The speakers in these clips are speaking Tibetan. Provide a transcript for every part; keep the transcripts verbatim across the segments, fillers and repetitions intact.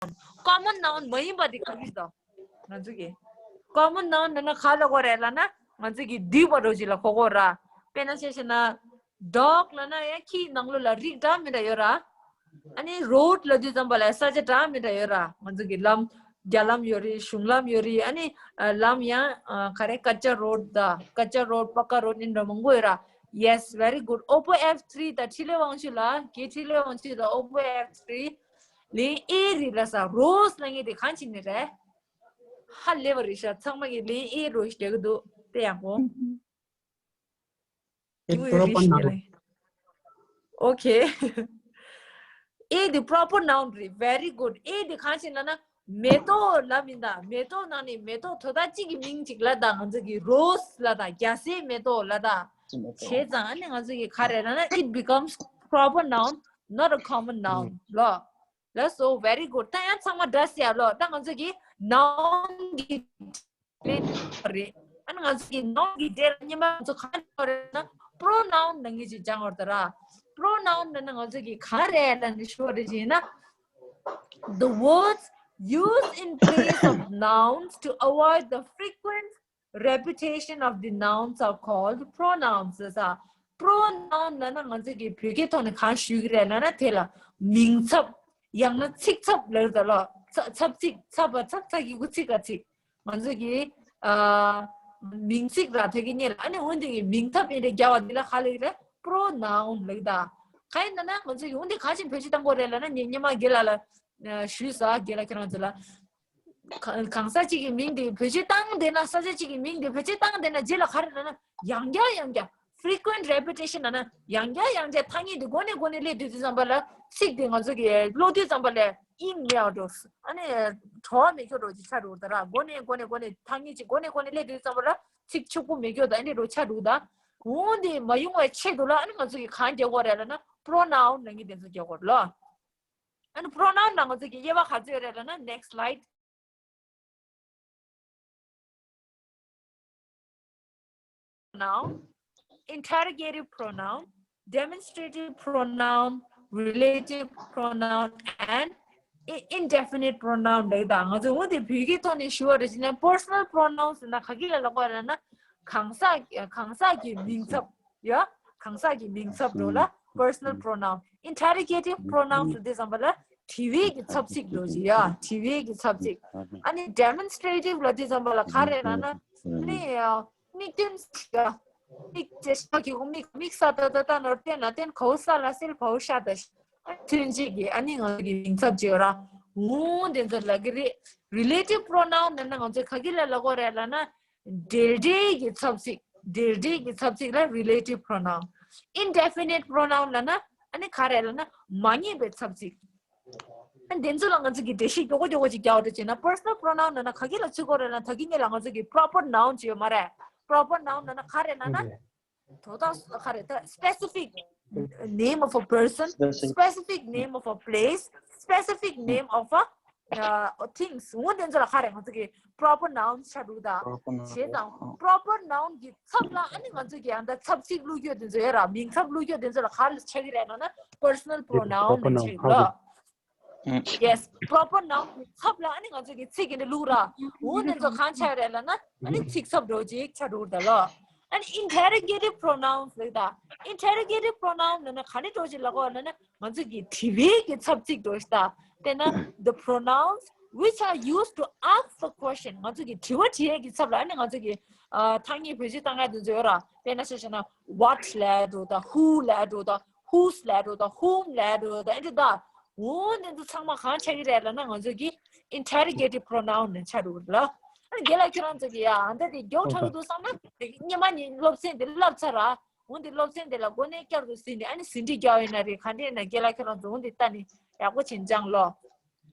common noun མ་ཡིན་པ་དེ་ག་རེ་ཟེར། ང་ཚོ་གི་common noun ནི་ན་ག་ལ་གོ་རེད་ལབ་ན་ང་ཚོ་གི་འདུས་པ་རོ་ཅིག་ལ་གོ་གོ་ར། དཔེར་ན་ཆ་བཞག་ན་dog ལབ་ན་ཡང་ཁྱིའི་ནང་ལོགས་ལ་རིགས་འདྲ་མི་འདྲ་ཡོད་ར། ཨ་ནི་road ལབ་དུས་ཙམ་པ་ལ་ས་ཆ་འདྲ་མི་འདྲ་ཡོད་ར། ང་ཚོ་གི་ལམ། རྒྱ་ལམ་ཡོད་རེད། གཞུང་ལམ་ཡོད་རེད། ཨ་ནི་ལམ་ཡང་ག་རེ་ཀ་ཅ་road ད་ཀ་ཅ་road པ་ཀ་road ཨིན་འདྲ་མང་པོ་ཡོད་ར། Yes, very good. Oppo F three ད་འཕྲིན་ལས་དབང་ཕྱུག་ལ་གི་འཕྲིན་ལས་དབང་ཕྱུག་ད་Oppo F three ལན་ཨེ་རེད་ལ་ས་rose ལ་ངེས་དེ་གང་ཕྱིན་ནི་རེད། ཧ་ལས་པ་རེད་ཤག་ཚང་མ་གི་ལན་ཨེ་རོ་ཞིག་རྒྱག་གི་འདུག་དེ་ཡག་པོ། It proper noun. Okay. ཨེ་དེ་proper noun རེད། Very good. ཨེ་དེ་གང་ཞིག་ལབ་ན་མེ་ཏོག་ལབ་མིན་ད། མེ་ཏོག་ནང་ནས་མེ་ཏོག་དོ་ད་གཅིག་གི་མིང་གཅིག་ལབ་ད། ང་ཚོ་གི་rose ལབ་ད། རྒྱ་སེ་མེ་ཏོག་ལབ་ད། བྱས་ཙང་ཨ་ནི་ང་ཚོ་གི་ག་རེ་ལབ་ན་it becomes proper noun, not a common noun ལོ། ལགས་སོ། Very good. ད་ཡང་ཚང་མ་འདྲ་སེ་ཡ་ལོ། ད་ང་ཚོ་གི་noun གི་ལན་རེད། ཨ་ནི་ང་ཚོ་གི་noun གི་འབྲེལ་ལ་སྙན་མ་ང་ཚོ་གང་ཡོད་རེད་ན་pronoun ནང་གི་ཅིག་སྦྱང་བར་ད་ར། Pronoun ནང་ན་ང་ཚོ་གི་ག་རེ་ལ་ནི་ཞུ་བ་རེད་ཅེ་ན། The words used in place of nouns to avoid the frequent repetition of the nouns are called pronouns ཟེར་ས། Pronoun ལབ་ན་ང་ཚོ་གི་བོད་སྐད་ཐོག་ནས་གང་ཞུ་གི་རེད་ལབ་ན་དེ་ལ་མིང་ཚབ། ཡང་ན་ཚིག་ཚབ་ལབ་ད་ལོ། ཚ་ཚབ་ཚིག་ཚབ་པ་ཚབ་ཚ་གི་གུ་ཚིག་ག་ཚིག་ང་ཚོ་གི་ཨ་མིང་ཚིག་ར་ཐ་གི་ཉེ་ལ་ཨ་ནི་འོན་ཏེ་གི་མིང་ཐབ་ཡིན་རེ་རྒྱ་བ་འདི་ལ་ག་ལ་གི་རེད། Pronoun ལབ་ད། ག་ཡིན་ན་ན་ང་ཚོ་གི་འོན་ཏེ་ག་ཅིག་བེད་སྤྱོད་བཏང་དགོས་རེད་ལབ་ན་ཉེ་ཉེ་མ་རྒན་ལགས་ལ་ཞུས་ས། རྒན་ལགས་ཁྱེད་རང་ཚོ་ལ། གང་གང་ས་གཅིག་གི་མིང་དེ་བེད་སྤྱོད་བཏང་བསྡད་ན་ས་ཆ་གཅིག་གི་མིང་དེ་བེད་སྤྱོད་བཏང་བསྡད་ན་རྗེས་ལ་ག་རེ་ལབ་ན་ཡང་བསྐྱར་ཡང་བསྐྱར་frequent repetition ལབ་ན་ཡང་བསྐྱར་ཡང་བསྐྱར་ཐ་སྙད་དེ་མགོ་ནས་མགོ་ནས་སླེབས་དུས་དུས་ཙམ་པ་ལ་ཚིག་དེ་ང་ཚོ་གི་ཀློག་དུས་ཙམ་པ་ལ་ཨིན་མེད་འགྲོ། ཨ་ནི་བྲོ་བ་མེད་ཁྱོ་འགྲོ་ཅིག་ཆགས་འགྲོ་ད་ར། མགོ་ནས་མགོ་ནས་མགོ་ནས་ཐ་སྙད་ཅིག་མགོ་ནས་མགོ་ནས་སླེབས་དུས་ཙམ་པ་ལ་ཚིག་ཕྱུག་པོ་མེད་ཁྱོ་ད་ཨ་ནི་འགྲོ་ཆགས་འགྲོ་ད། འོང་དེ་མ་ཡོང་བའི་ཆེད་དུ་ལ་ཨ་ནི་ང་ཚོ་གི་གང་རྒྱག་དགོས་རེད་ལབ་ན་pronoun ལབ་མཁན་དེ་ཚོ་རྒྱག་དགོས་རེད་ལོ། ཨ་ནི་pronoun ལ་ང་ཚོ་གི་དབྱེ་བ་ག་ཚོད་ཡོད་རེད་ལབ་ན། Next slide. Pronoun, interrogative pronoun, demonstrative pronoun, relative pronoun and i- indefinite pronoun ལབ་ད། ང་ཚོ་འོ་དེ་བོད་སྐད་ཐོག་ནས་ཞུ་བ་རེད་ཅེ་ན་personal pronouns ཟེར་ན་ག་གི་ལ་ལབ་དགོས་རེད་ན་གང་ཟག་གང་ཟག་གི་མིང་ཚབ་ཡ། གང་ཟག་གི་མིང་ཚབ་འགྲོ་ལ་personal pronoun། Interrogative pronoun ལབ་དུས་ཙམ་པ་ལ་དྲི་བའི་གི་ཚབ་ཚིག་འགྲོ་ཅིག་ཡ། དྲི་བའི་གི་ཚབ་ཚིག་ཨ་ནི་demonstrative ལབ་དུས་ཙམ་པ་ལ་ག་རེ་ལབ་ན་ཨ་ནི་མིག་སྟོན་ཅིག་ཡ། མིག་ཅེ་ཤ་གི་གུ་མིག་མིག་ས་ད་ད་ད་ནོར་ཏེ་ན་ཏེན་ཁའུ་ས་ལ་སིལ་ཕའུ་ཤ་ད་ཤ། ཐོན་ཅིག་གི་ཨ་ནི་ང་གི་མིང་ཚབ་ཅིག་ཡོད་ར། འོ་དེ་ཚོ་ལབ་གི་རེད། Relative pronoun ལབ་ན་ང་ཚོས་ག་གི་ལ་ལབ་དགོས་རེད་ལབ་ན། འབྲེལ་སྒྲའི་གི་ཚབ་ཚིག་འབྲེལ་སྒྲའི་གི་ཚབ་ཚིག་ལ་relative pronoun། Indefinite pronoun ལབ་ན་ཨ་ནི་ག་རེ་ལབ་ན་མ་ངེས་པའི་ཚབ་ཚིག་ཨ་འདི་ཚོ་ལ་ང་ཚོ་གི་འགྲེལ་བཤད་མགྱོགས་པོ་མགྱོགས་པོ་ཅིག་རྒྱག་འོ་དེ་བྱས་ན་personal pronoun ལབ་ན་ག་གི་ལ་ཚུད་དགོས་རེད་ལབ་ན་ད་གི་ངེད་ལ་ང་ཚོ་གི་proper noun ཅིག་ཡོད་མ་རེད། Proper noun ལབ་ན་ག་རེ་ལབ་ན། དོ་དག་ག་རེ་ད་specific name of a person, specific name of a place, specific name of a uh, things འོ་དེ་ཚོ་ལ་ག་རེ་ང་ཚོ་གི་proper noun ཆགས་འདུག་ད། བྱས་ཙང་proper noun གི་ཚབ་ལ་ཨ་ནི་ང་ཚོ་གི་ཨ་ད་ཚབ་ཚིག་བླུགས་རྒྱུ་དེ་ཚོ་ཡོད་ར། མིང་ཚབ་བླུགས་རྒྱུ་དེ་ཚོ་ལ་ག་རེ་ཆགས་ཀྱི་རེད་ལབ་ན་personal pronoun ལ་ཆགས་ཀྱི་རེད། Yes, proper noun གི་ཚབ་ལ་ཨ་ནི་ང་ཚོ་གི་ཚིག་གི་འདི་བླུགས་ར། འོ་དེ་ཚོ་གང་ཆགས་རེད་ལབ་ན་ཨ་ནི་ཚིག་ཚབ་འགྲོ་ཅིག་ཆགས་འགྲོ་གི་རེད་ད་ལོ། ཨ་ནི་interrogative pronouns ལབ་ད། Interrogative pronoun ལབ་ན་ག་ནས་འགྲོ་ཅིག་ལབ་དགོས་ལབ་ན་ང་ཚོ་གི་དྲི་བའི་གི་ཚབ་ཚིག་འགྲོ་ཞིག་ད། དེ་ན་the pronouns which are used to ask the question ང་ཚོ་གི་དྲི་བ་དྲི་ཡས་གི་ཚབ་ལ་ཨ་ནི་ང་ཚོ་གི་ཨ་ཐ་སྙད་བེད་སྤྱོད་བཏང་ཡ་དེ་ཚོ་ཡོད་ར། དཔེར་ན་ཆ་བཞག་ན་what ལབ་འགྲོ་ད། who ལབ་འགྲོ་ད། whose ལབ་འགྲོ་ད། whom ལབ་འགྲོ་ད། ཨེ་འདྲ་ད། འོ་དེ་ཚོ་ཚང་མ་གང་ཆགས་ཀྱི་རེད་ལབ་ན་ང་ཚོ་གི་interrogative pronoun ནས་ཆགས་འགྲོ་གི་རེད་ལ། ཨ་ནི་རྒན་ལགས་ཁྱོད་རང་ཚོ་གི་ཡ་ཨ་ད་དེ་མགྱོགས་དྲགས་འདུག་བསམ་ན་སྔོན་མ་ནས་སློབ་ཚན་དེ་བསླབས་ཚར་ར། འོ་དེ་སློབ་ཚན་དེ་ལ་མགོ་ནས་བསྐྱར་དུ་ཟིན་ནས་ཨ་ནི་ཟིན་བྲིས་རྒྱག་ཡོད་ན་རེད། ག་འདྲས་ན་རྒན་ལགས་ཁྱོད་རང་ཚོ་འོ་དེ་ལྟ་ནས་ཡག་པོ་བྱེད་སྦྱང་ལོ།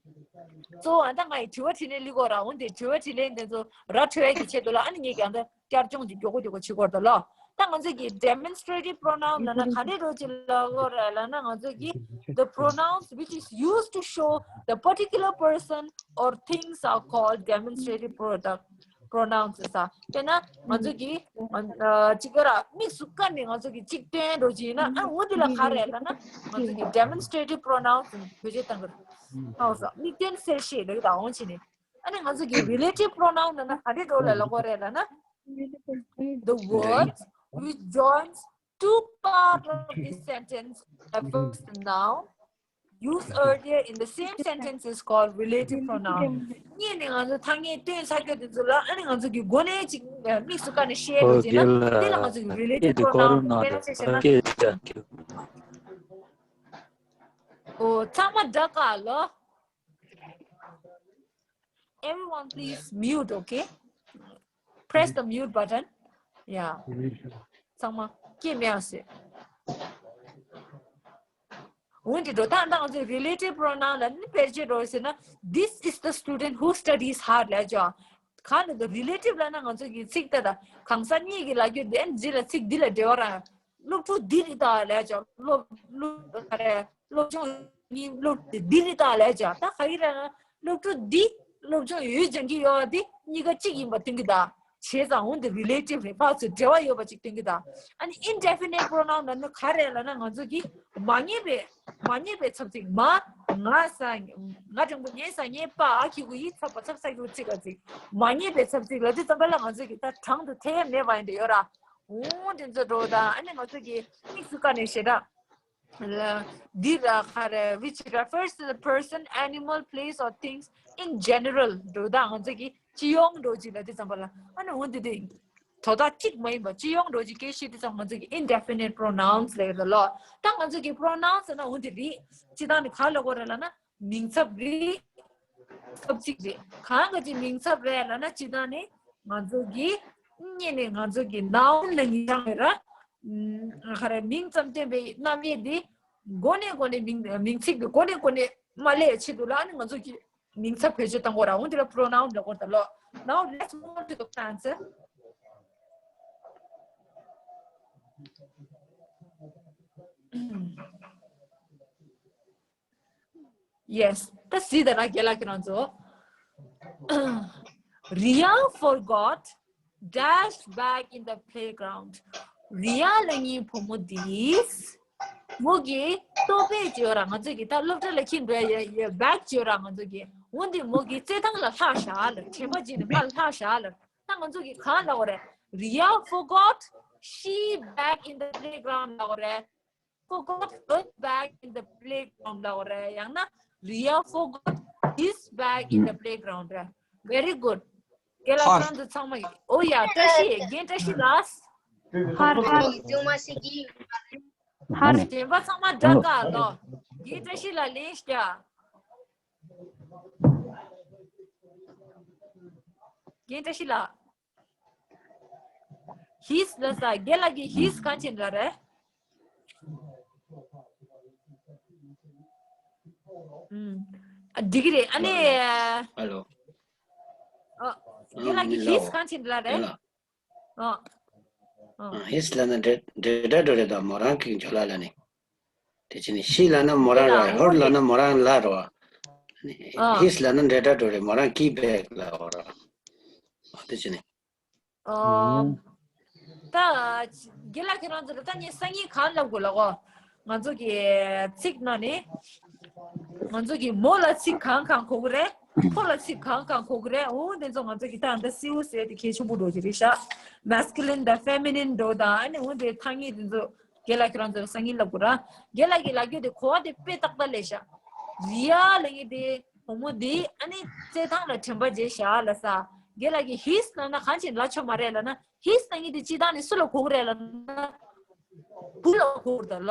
གཙོ་བོ་ཨ་ད་ང་ཡི་དྲི་བ་དྲིས་ལན་སླེབས་ཀྱི་ཡོད་ར། འོ་དེ་དྲི་བ་དྲིས་ལན་དེ་ཚོ་ར་འཕྲོད་ཡས་ཀྱི་ཆེད་དུ་ལ་ཨ་ནི་ངས་ཀྱང་ད་བསྐྱར་སྦྱོང་ཅིག་མགྱོགས་པོ་མགྱོགས་པོ་བྱེད་དགོས་རེད་ད་ལོ། ད་ང་ཚོ་གི་demonstrative pronoun ལབ་ན་ག་འདྲས་འདྲས་ཅིག་ལབ་དགོས་རེད་ལབ་ན་ང་ཚོ་གི the pronouns which is used to show the particular person or things are called demonstrative product pronouns ཟེར་ས། དཔེར་ན་ང་ཚོ་གི་ཨ་ཅིག་ག་ར་དམིགས་སུ་བཀར་ནས་ང་ཚོ་གི་ཅིག་སྟོན་འགྲོ་གི་ཡིན་ན། ཨ་འོ་དེ་ལ་ག་རེ་ལབ་ན་ང་ཚོ་གི་demonstrative pronouns བེད་སྤྱོད་བཏང་གི་རེད། ཧ་གོ་སོང་། དམིགས་དོན་གསལ་བཤད་ལབ་ཀྱི་ད་འོང་བྱས་ནས། ཨ་ནི་ང་ཚོ་གི་relative pronoun ལབ་ན་ག་འདྲའི་འགྲོ་ལ་ལབ་དགོས་རེད་ལབ་ན། The words which joins two parts of the sentence, a first noun, used earlier in the same sentence is called relative pronoun. གཉིས་ནས་ང་ཚོ་ཐ་སྙད་སྟོན་ཚར་རྒྱུ་དེ་ཚོ་ལ་ཨ་ནི་ང་ཚོ་གི་སྒོ་ནས་ཅིག་དམིགས་སུ་བཀར་ནས་བཤད་འགྲོ་བྱས་ན་དེ་ལ་ང་ཚོ་གི་relative pronoun དཔེར་ན་ཆ་བཞག་ན། ཨོ་ཚང་མ་འདྲ་ག་ལོ། Everyone, please mute, okay? Press the mute button. Yeah. ཚང་མ་སྐད་མེད་ཟེར། འོན་ཏེ་འགྲོ་སྟངས་དང་ང་ཚོས་relative pronoun ལ་ནི་དཔེར་བརྗོད་འགྲོ་ཟེར་ན། This is the student who studies hard ལབ་ཅོག་གང་ལ་དུ་relative ལབ་ན་ང་ཚོ་གི་ཚིག་དེ་དང་གང་ཟག་གཉིས་ཀྱི་ལབ་རྒྱུ་དེ་འདི་ལ་ཚིག་འདི་ལ་འབྲེལ་བ་རང་། སློབ་ཕྲུག་འདི་རེད་ད་ལབ་ཅོག་སློབ་སློབ་ག་རེ་སློབ་སྦྱོང་གཉིས་སློབ་འདི་རེད་ད་ལབ་ཅོག་ད་ག་གི་རེད་ན་སློབ་ཕྲུག་འདི་སློབ་སྦྱོང་ཡོད་སྦྱང་གི་ཡོད་པ་འདི་གཉིས་ཀ་གཅིག་ཡིན་པ་སྟོན་གི་ད། བྱས་ཙང་འོན་ཏེ་relative རེད། ཕར་ཚུར་འབྲེལ་བ་ཡོད་པ་ཅིག་སྟོན་གི་ད། ཨ་ནི་indefinite pronoun ལབ་ན་ག་རེ་ལབ་ན་ང་ཚོ་གི་མ་ངེས་པའི་མ་ངེས་པའི་ཚབ་ཚིག་མ་ང་ས་ང་འགྲེང་བུ་ངེ་ས་ངེ་པ་ཨ་ཁི་གུ་ཡི་ཚ་པ་ཚབ་ས་གི་གུ་ཚིག་ག་ཚིག་མ་ངེས་པའི་ཚབ་ཚིག་ལབ་དུས་ཙམ་པ་ལ་ང་ཚོ་གི་ད་དྲང་དུ་ཐེ་ཡ་མེད་པ་ཡིན་དུ་ཡོད་ར། འོ་དེ་ཚོ་འགྲོ་ད། ཨ་ནི་ང་ཚོ་གི་དམིགས་སུ་བཀར་ནས་ཞེ་དྲག་འདི་ལ་ག་རེ་which refers to the person, animal, place or things in general འགྲོ་ད། ང་ཚོ་གི་སྤྱི་ཡོངས་འགྲོ་ཅིག་ལབ་དུས་ཙམ་པ་ལ་ཨ་ནི་འོ་འདི་དེ་དོ་བདག་གཅིག་མ་ཡིན་པ་སྤྱི་ཡོངས་འགྲོ་ཅིག་སྐད་བཤད་དུས་ཙམ་ང་ཚོ་གི་indefinite pronouns ལབ་ཡོད་ལ་ལོ། ད་ང་ཚོ་གི་pronouns ཟེར་ན་འོ་འདི་རེད། སྤྱི་བཏང་ནི་ག་ལབ་དགོས་རེད་ལབ་ན། མིང་ཚབ་རེད། ཚབ་ཚིག་རེད། གང་ག་ཅིག་མིང་ཚབ་རེད་ལབ་ན་སྤྱི་བཏང་ནས་ང་ཚོ་གི་གཉིས་ནས་ང་ཚོ་གི་noun ལ་ཉིན་ཆང་རེད་ར། ཨ་ག་རེ་མིང་ཙམ་སྟོན་པའི་རྣམ་དབྱེ་འདི་སྒོ་ནས་སྒོ་ནས་མིང་མིང་ཚིག་གི་སྒོ་ནས་སྒོ་ནས་མ་སླེབས་ཆེད་དུ་ལ་ནི་ང་ཚོ་གི་མིང་ཚབ་བེད་སྤྱོད་བཏང་དགོས་ར། འོ་འདི་ལ་pronoun ལབ་དགོས་རེད་ད་ལོ། Now let's move on to the answer. Yes. ད་གཟིགས་དང་ར་རྒན་ལགས་ཁྱེད་རང་ཚོ། Ria forgot dash back in the playground. རི་ཡ་ལབ་མཁན་བུ་མོ་འདིས་མོ་གི་ལྟོ་ཕད་ཅིག་ཡོད་ར། ང་ཚོ་གི་ད་སློབ་གྲྭ་ལ་ཁྱིམ་འགྲོ་ཡ་ཡ་bag ཅིག་ཡོད་ར། ང་ཚོ་གི་འོ་འདི་མོ་གི་རྩེད་ཐང་ལ་ལྷག་བཞག་ལ། དྲན་པ་བརྗེད་ནས་ཕར་ལྷག་བཞག་ལ། ད་ང་ཚོ་གི་གང་ལབ་དགོས་རེད། Ria forgot she bag in the playground ལབ་དགོས་རེད། Forgot her bag in the playground ལབ་དགོས་རེད། ཡང་ན་Ria forgot his bag in the playground རེད། Very good. རྒན་ལགས་ཧར། ཁྱེད་རང་ཚོ་ཚང་མ་ཨོ་ཡ་བཀྲ་ཤིས་རྒན་བཀྲ་ཤིས་ལགས། ཧར་ཧར། ཧར། གཞན་པ་ཚང་མ་འདྲ་ག་ལོ། རྒན་བཀྲ་ཤིས་ལགས་ལན་རྒྱག་རྒན་བཀྲ་ཤིས་ལགས། His ལ་ས་རྒན་ལགས་ཀྱི་his གང་ཕྱིན་ལ་རེད། ཨ་འགྲིག་གི་རེད། ཨ་ནི། ཨ་ལོ། ཨ་རྒན་ལགས་ཀྱི་his གང་ཕྱིན་ལ་རེད། ཨ། ཨ། his ལ་ན་འདྲེ་འདྲེ་སྒྲ་འགྲོ་རེད་དང་མོ་རང་གི་འཇོ་ལ་ལ་ནི། དེ་ཕྱིན་ནི་she ལ་ན་མོ་རང་ར། her ལ་ན་མོ་རང་ལ་རོ། his ལ་ན་འདྲེ་སྒྲ་འགྲོ་རེད། མོ་རང་གི་bag ལ་འོ་ར། དེ་ཕྱིན་ནི། ཨོ། ད་རྒན་ལགས་ཁྱེད་རང་ཚོ་ལ་ད་ངས་སང་ཉིན་གང་ལབ་དགོས་ལ་གོ། ང་ཚོ་གི་ཚིག་ནང་ནས་ང་ཚོ་གི་མོ་ལ་ཚིག་གང་གང་གོ་གི་རེད། ཁོ་ལ་ཚིག་གང་གང་གོ་གི་རེད། འོ་དེ་ཚོ་ང་ཚོ་གི་ད་ད་སིའུ་ཟེར་དེ་གལ་ཆེན་པོ་འགྲོ་གི་རེད་ཤག masculine དང་feminine འགྲོ་དང་ཨ་ནི་འོ་དེ་ཐ་སྙད་དེ་ཚོ་རྒན་ལགས་ཁྱེད་རང་ཚོ་ལ་སང་ཉིན་ལབ་དགོས་ར། རྒན་ལགས་ཀྱི་ལབ་རྒྱུ་དེ་གོ་བ་དེ་དཔེ་ཏག་ཏག་ལས་ཤག་རི་ཡ་ལབ་མཁན་དེ་བུ་མོ་དེ་ཨ་ནི་རྩེད་ཐང་ལ་དྲན་པ་བརྗེད་ཤག་ལབ་ས། རྒན་ལགས་ཀྱིས་his ལབ་ན་གང་ཕྱིན་ལབ་ཆོག་མ་རེད་ལབ་ན། his ལབ་མཁན་དེ་སྤྱི་བཏང་ནས་སུ་ལ་གོ་གི་རེད་ལབ་ན། བུ་ལ་གོ་གི་རེད་ལ།